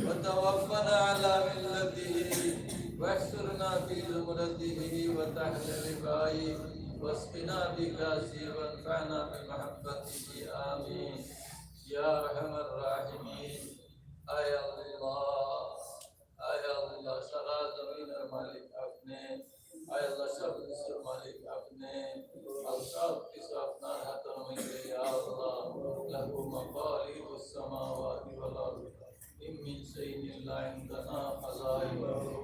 وتوفنا على ملته واحشرنا في زمرته وتحت لوائه واسقنا بكأسه وانفعنا بمحبته. آمين. يا أرحم الراحمين. আয় আল্লাহ, আয় আল্লাহ, সারা জমিনর মালিক আপনে। আয় আল্লাহ, সব কিছুর মালিক আপনে। আর সব কিছু আপনার হাতের মধ্যে, ইয়া আল্লাহ। له مقاليد السماوات والأرض، إن من شيء إلا عندنا خزائنه।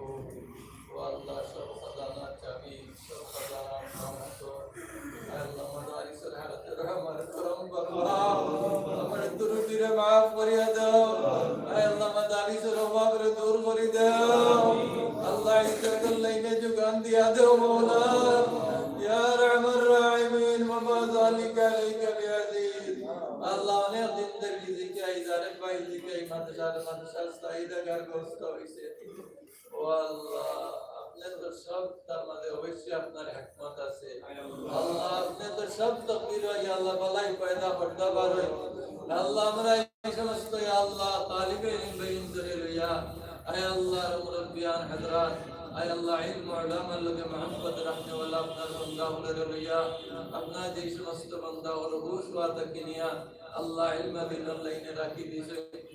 ও আল্লাহ, সব খাজানার চাবি, সব খাজানা আপনার হাতে। আয় আল্লাহ, মাদারিসর হালতে রহমত করম ফরমাও। আমরার ত্রুটিরে মাফ করিয়া দাও। আয় আল্লাহ, মাদারিসর অভাবরে দূর করি দাও। আল্লাহ, ইসলামের লাইনে যোগান দিয়া দাও মাওলা। ইয়া আরহামার রাহিমিন, ওয়া মা যালিকা আলাইকা বিআজিজ। আল্লাহ, অনেক দিন থাকি জিকাই, জারেফ ভাই জিকাই, মাদ্রাসার, মাদ্রাসার স্থায়ী জাগার ব্যবস্থা হইছে। ও আল্লাহ, আপনে তো সব, তার মাঝে অবশ্যই আপনার হিকমত আছে। আল্লাহ, আপনে তো সব তকদির, ইয়া আল্লাহ, বালাই পয়দা করতা পারইন। আল্লাহ, আমরা এই সমস্ত, ইয়া আল্লাহ, তালিবে ইলম বেইন ধরে লইয়া, আয় আল্লাহ, মুরব্বিয়ান হযরত, আয় আল্লাহ, ইলম উলামার লগে মহব্বত রাখনেওয়ালা আপনার বান্দা অকলরে লইয়া, আপনার যে সমস্ত বান্দা অকল হুশ হওয়া থাকি নিয়া, আল্লাহ, ইলমে দিনর লাইনে রাখি দিছে।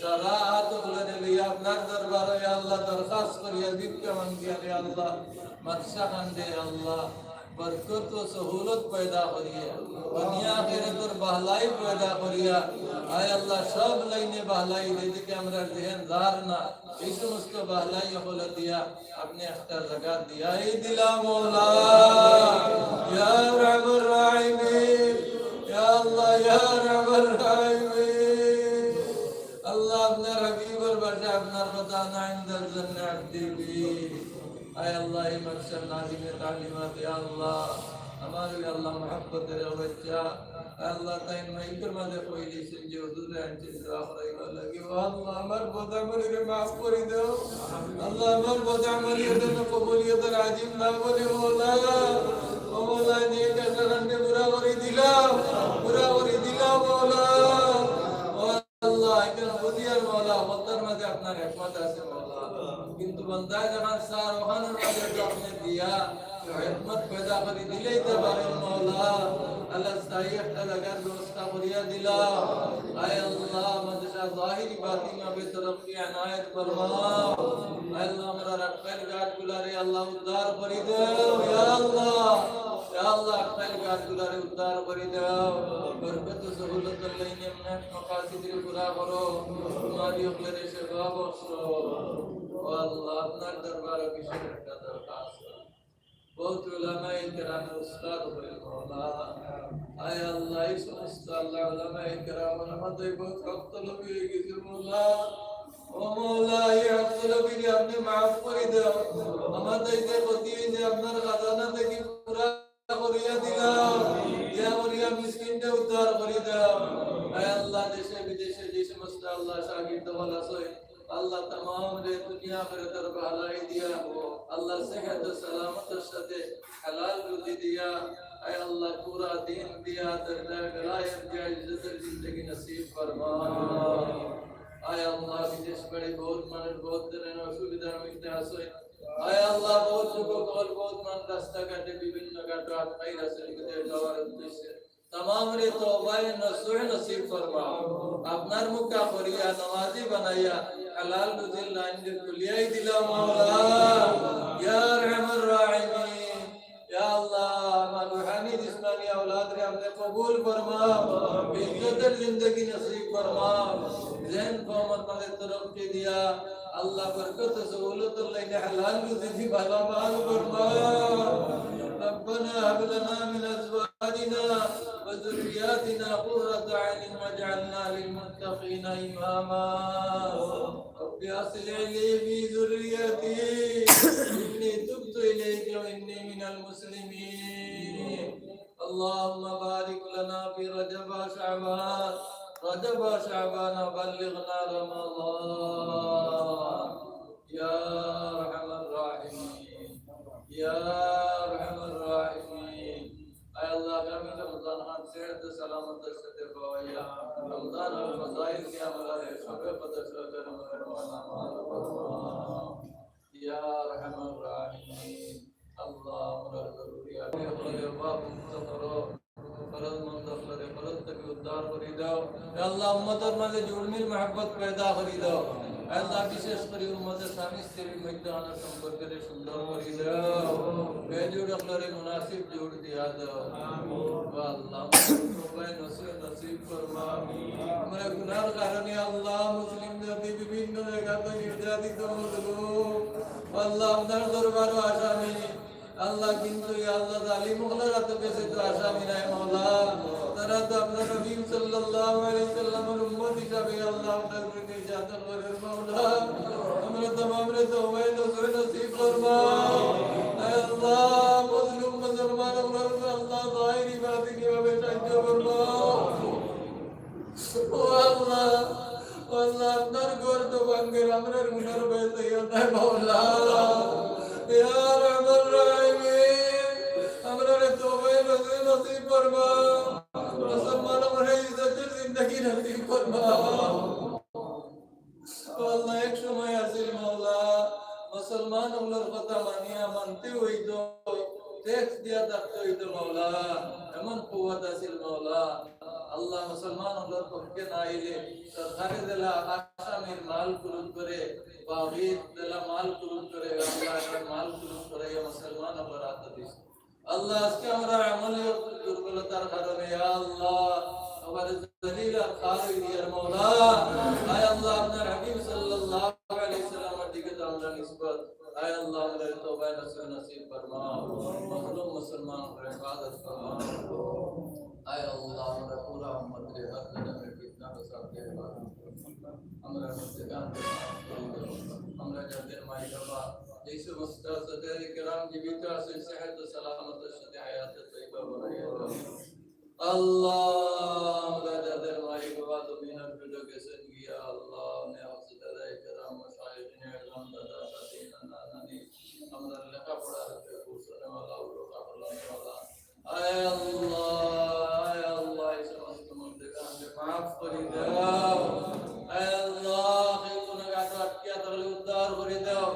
সারা আত অকলরে লইয়া আপনার দরবারো, ইয়া আল্লাহ, দরখাস্ত করিয়া, ভিক্ষা মাঙ্গিয়া রে আল্লাহ, মাদ্রাসা খান দে আল্লাহ, বরকত ও সহুলত পয়দা করিয়া, দুনিয়া আখিরাতর ভালাই পয়দা করিয়া, আয় আল্লাহ, সব লাইনে ভালাই, যেদিকে আমরার জেহেন যার না, এই সমস্ত ভালাই অকল দিয়া আপনে একটা জাগা দিয়াই দিলা মাওলা। ইয়া আরহামার রাহিমিন, ইয়া আল্লাহ, ইয়া আরহামার রাহিমিন। আল্লাহ, আপনার হাবিবর ভাষায় আপনার কথা, "أنا عند ظن عبدي بي।" আয় আল্লাহ, এই মাদ্রাসার নাজিমে তালিমাত, ইয়া আল্লাহ, আমার ওই আল্লাহ মহব্বতের বাচ্চা, আল্লাহ, তাইন মাইকের মাঝে কই দিছেন যে হুজুরে আনছেন দোয়া করাইবার লাগি। ও আল্লাহ, আমার বদামলিরে মাফ করি দাও। আল্লাহ, আমার বদামলি যেন কবুলিয়তর আজিম না বলে, মাওলা। ও মাওলা, নেক আশা খানকে পুরা করি দিলাও, পুরা করি দিলাও, মাওলা। ও আল্লাহ, এখানে বুঝিয়ার মাওলা, হকলতার মাঝে আপনার হিকমত আছে, মাওলা। কিন্তু বান্দায় যেখান চার, ওখানর মাঝে তো আপনে দিয়া, হিকমত পয়দা করি দিলাইতা পারইন, মাওলা। আল্লাহ, স্থায়ী একটা জাগার ব্যবস্থা করিয়া দিলাও। আয় আল্লাহ, মাদ্রাসা জাহিরি বাতিনি ভাবে তরক্কি এনায়েত ফরমাও। আয় আল্লাহ, আমরার আক্কাইল ঘাটগুলারে আল্লাহ উদ্ধার করি দেও, ইয়া আল্লাহ। ইয়া আল্লাহ, আক্কাইল ঘাটগুলারে উদ্ধার করি দেও। বরকত সহুলতর লাইনে মকাসিদরে পুরা করো। তোমার ইয়কলরে শেফা বখশো। ও আল্লাহ, আপনার দরবারো বিশেষ একটা দরখাস্ত। বহুত উলামায়ে কেরাম উস্তাদ অকল, মাওলা। আয় আল্লাহ, এই সমস্ত আল্লাহ উলামায়ে কেরাম আমার তাই বহুত হক তলবি হয়ে গেছে, মাওলা। ও মাওলা, এই হক তলবিরে আপনে মাফ করি দেও। আমার তাই যে ক্ষতি হয়েছে, আপনার খাজানা থাকি পুরা আছইন, আল্লাহ তামামরে দুনিয়া আখিরাতর ভালাই দিয়া, আল্লাহ সেহত সালামতর সাথে হালাল রুজি দিয়া, আয় আল্লাহ পুরা দিন দিয়া, দরজা গড়াইয়া দিয়া ইজ্জতর জিন্দেগি নসিব ফরমাও। আয় আল্লাহ বিদেশ বাড়ি বহুত মানুষ বহুত ধরনের অসুবিধার মধ্যে আছইন, আয় আল্লাহ বহুত যুবক অকল বহুত মানুষ রাস্তাঘাটে বিভিন্ন ঘাটো আটকাই আছইন বিদেশ যাওয়ার উদ্দেশ্যে। তামামরে তওবায়ে নসুহ নসিব ফরমাও। আপনার মুখা করিয়া নমাজি বানাইয়া হালাল রুজির লাইন খুলিয়াই দিলাও মাওলা। ইয়া আরহামার রাহিমিন। ইয়া আল্লাহ, আমার রুহানি জিসমানি আওলাদরে আপনে কবুল ফরমাও। ইজ্জতর জিন্দেগি নসিব ফরমাও। যেন কওমর মাঝে তরক্কি দিয়া আল্লাহ বরকত সহুলতর লাইনে হালাল রুজি দি মালামাল ফরমাও। ربنا هب لنا من أزواجنا وذرياتنا قرة أعين واجعلنا للمتقين إماما. رب أصلح لي في ذريتي إني تبت إليك وإني من المسلمين. اللهم بارك لنا في رجب وشعبان، رجب وشعبان وبلغنا رمضان. يا أرحم الراحمين، يا أرحم الراحمين. আয় আল্লাহ, আগামী রমজান খান সেহত সালামতর সাথে পাওয়াইয়া, রমজান আর ফজাইল দিয়া আমরারে সবে কদর সবে আমরারে মালামাল ফরমাও। ইয়া আরহামার রাহিমিন। আল্লাহ, আমরার জরুরিয়াত অকলরে মুক্ত করো। ফরজমন্দ অকলরে ফরজ থাকি উদ্ধার করি দাও। ইয়া আল্লাহ, উম্মতর মাঝে জুড়মিল মহব্বত পয়দা করি দাও। আল্লাহ, বিশেষ করি উম্মতর স্বামী স্ত্রীর মধ্যে আনার সম্পর্করে সুন্দর করি দাও। বেজুড় অকলরে মুনাসিব জুড় দিয়া দাও। ও আল্লাহ, সবাই নসিব, নসিব ফরমাও। আমরা গুনার কারণে আল্লাহ মুসলিম জাতি বিভিন্ন জায়গাতে নির্যাতিত মজলুম। আল্লাহ, আপনার দরবারও আসামি। আল্লাহ, কিন্তু ইয়া আল্লাহ, জালিম অকলর আতো বেশি তো আসামি নাই মাওলা। তারা তো আপনার নবী সাল্লাল্লাহু আলাইহি সাল্লামের উম্মত হিসাবে আল্লাহ আপনার উপরে নির্যাতন করের মাওলা। আমরা তামামরে তওবায়ে নসুহ নসিব ফরমাও। আয় আল্লাহ, মজলুম মুসলমান অকলর উপরে আল্লাহ জাহিরি বাতিনি ভাবে সাহায্য ফরমাও। ও আল্লাহ, ও আল্লাহ, আপনার ঘর তো ভাঙ্গের, আমরার গুনার ভয় তো ইয়া নাই মাওলা। ইয়া আরহামার রাহিমিন, আমরারে তওবায়ে নসুহ নসিব ফরমাও। মুসলমান অকলরে ইজ্জতর জিন্দেগি নসিব ফরমাও। ও আল্লাহ, এক সময় আছিল মাওলা, মুসলমান অকলর কথা মানিয়া মানতে অইতো, ট্যাক্স দিয়া থাকতে অইতো মাওলা, এমন কুওয়াত আছিল মাওলা। আল্লাহ, মুসলমান অকলর পক্ষে না আইলে সরকারে যেলা আসামির মাল কুরুত করে, বাগির যেলা মাল কুরুত করে, আল্লাহ, এরা মাল কুরুত করে, ইয়া মুসলমান অকলর আতো দিছে। আল্লাহ, আজকে আমরার আমলে দুর্বলতার কারণে, ইয়া আল্লাহ, আমরারে জলিল আর খার অই দিয়ার মাওলা। আয় আল্লাহ, আপনার হাবিব সাল্লাল্লাহু আলাইহি সাল্লামের দিকে তো আমরার নিসবত। আয় আল্লাহ, আমরারে তওবায়ে নসুহ নসিব ফরমাও। মজলুম মুসলমান অকলর হেফাজত ফরমাও। আয় আল্লাহ, আমরার পুরা উম্মতরে হর ধরনের ফিতনা ফাসাদ থেকে হেফাজত ফরমাও। আমরার মুর্দেগানরে মাফ করি দাও। আমরার যাদের মাই বাবা, এই সমস্ত সাদায়ে কেরাম জীবিত আছে, সেহত সালামতের সাথে হায়াতে তৈয়বা বানাইয়া দাও। আল্লাহ, আমরা যাদের মাই বাবা দুনিয়ার বিদায় গেছেন গিয়া, আল্লাহ, আপনি সাদায়ে কেরাম, মাশায়েখিনে আজম, দাদা, দাদি, নানা, নানি, আমরা লেখাপড়ার পৌঁছানেওয়ালা, উলকা পড়ানেওয়ালা, আয় আল্লাহ, আয় আল্লাহ, এই সমস্ত মুর্দেগানরে মাফ করি দাও। আয় আল্লাহ, কেউ গুনাগার আটকিয়া থাকলে উদ্ধার করি দাও।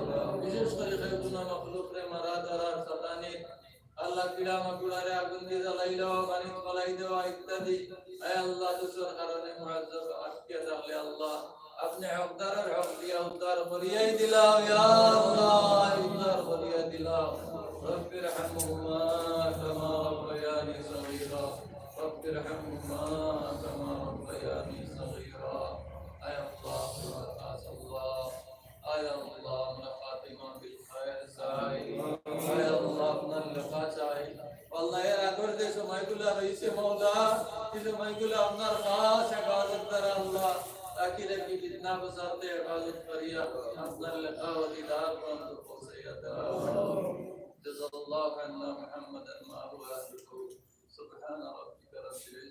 বিশেষ করে কেউ গুনা মখলুকরে মারা ধরার সাতানি, আল্লাহ, কিড়া মাকুড়ারে আগুন দিয়া জ্বালাই দেওয়া, পানিত ফালাই দেওয়া ইত্যাদি। আয় আল্লাহ, দুষর কারণে মুআজ্জাব আটকিয়া থাকলে আল্লাহ, আপনি হকদারর হক দিয়া উদ্ধার করিয়াই দিলাও, ইয়া আল্লাহ, উদ্ধার করিয়া দিলাও। رب ارحمهما كما ربياني صغيرا. رب ارحمهما كما ربياني صغيرا. আয় আল্লাহ, আয় আল্লাহ, আয় আল্লাহ, আমরা খাতিমা বিল খায়ের চাই। আয় আল্লাহ, আপনার লেখা চাই। আল্লাহ, এর আগর যে সময়গুলা রইছে মাওলা, এই সময়গুলা আপনার খাস হেফাজত দ্বারা আল্লাহ, রাখি রাখি ফিতনা ফাসাদ থেকে হেফাজত করিয়া আপনার লেখা ও দিদার পর্যন্ত পৌঁছাইয়া দাও। جزى الله عنا محمدا ما هو أهله. سبحان ربك رب العزة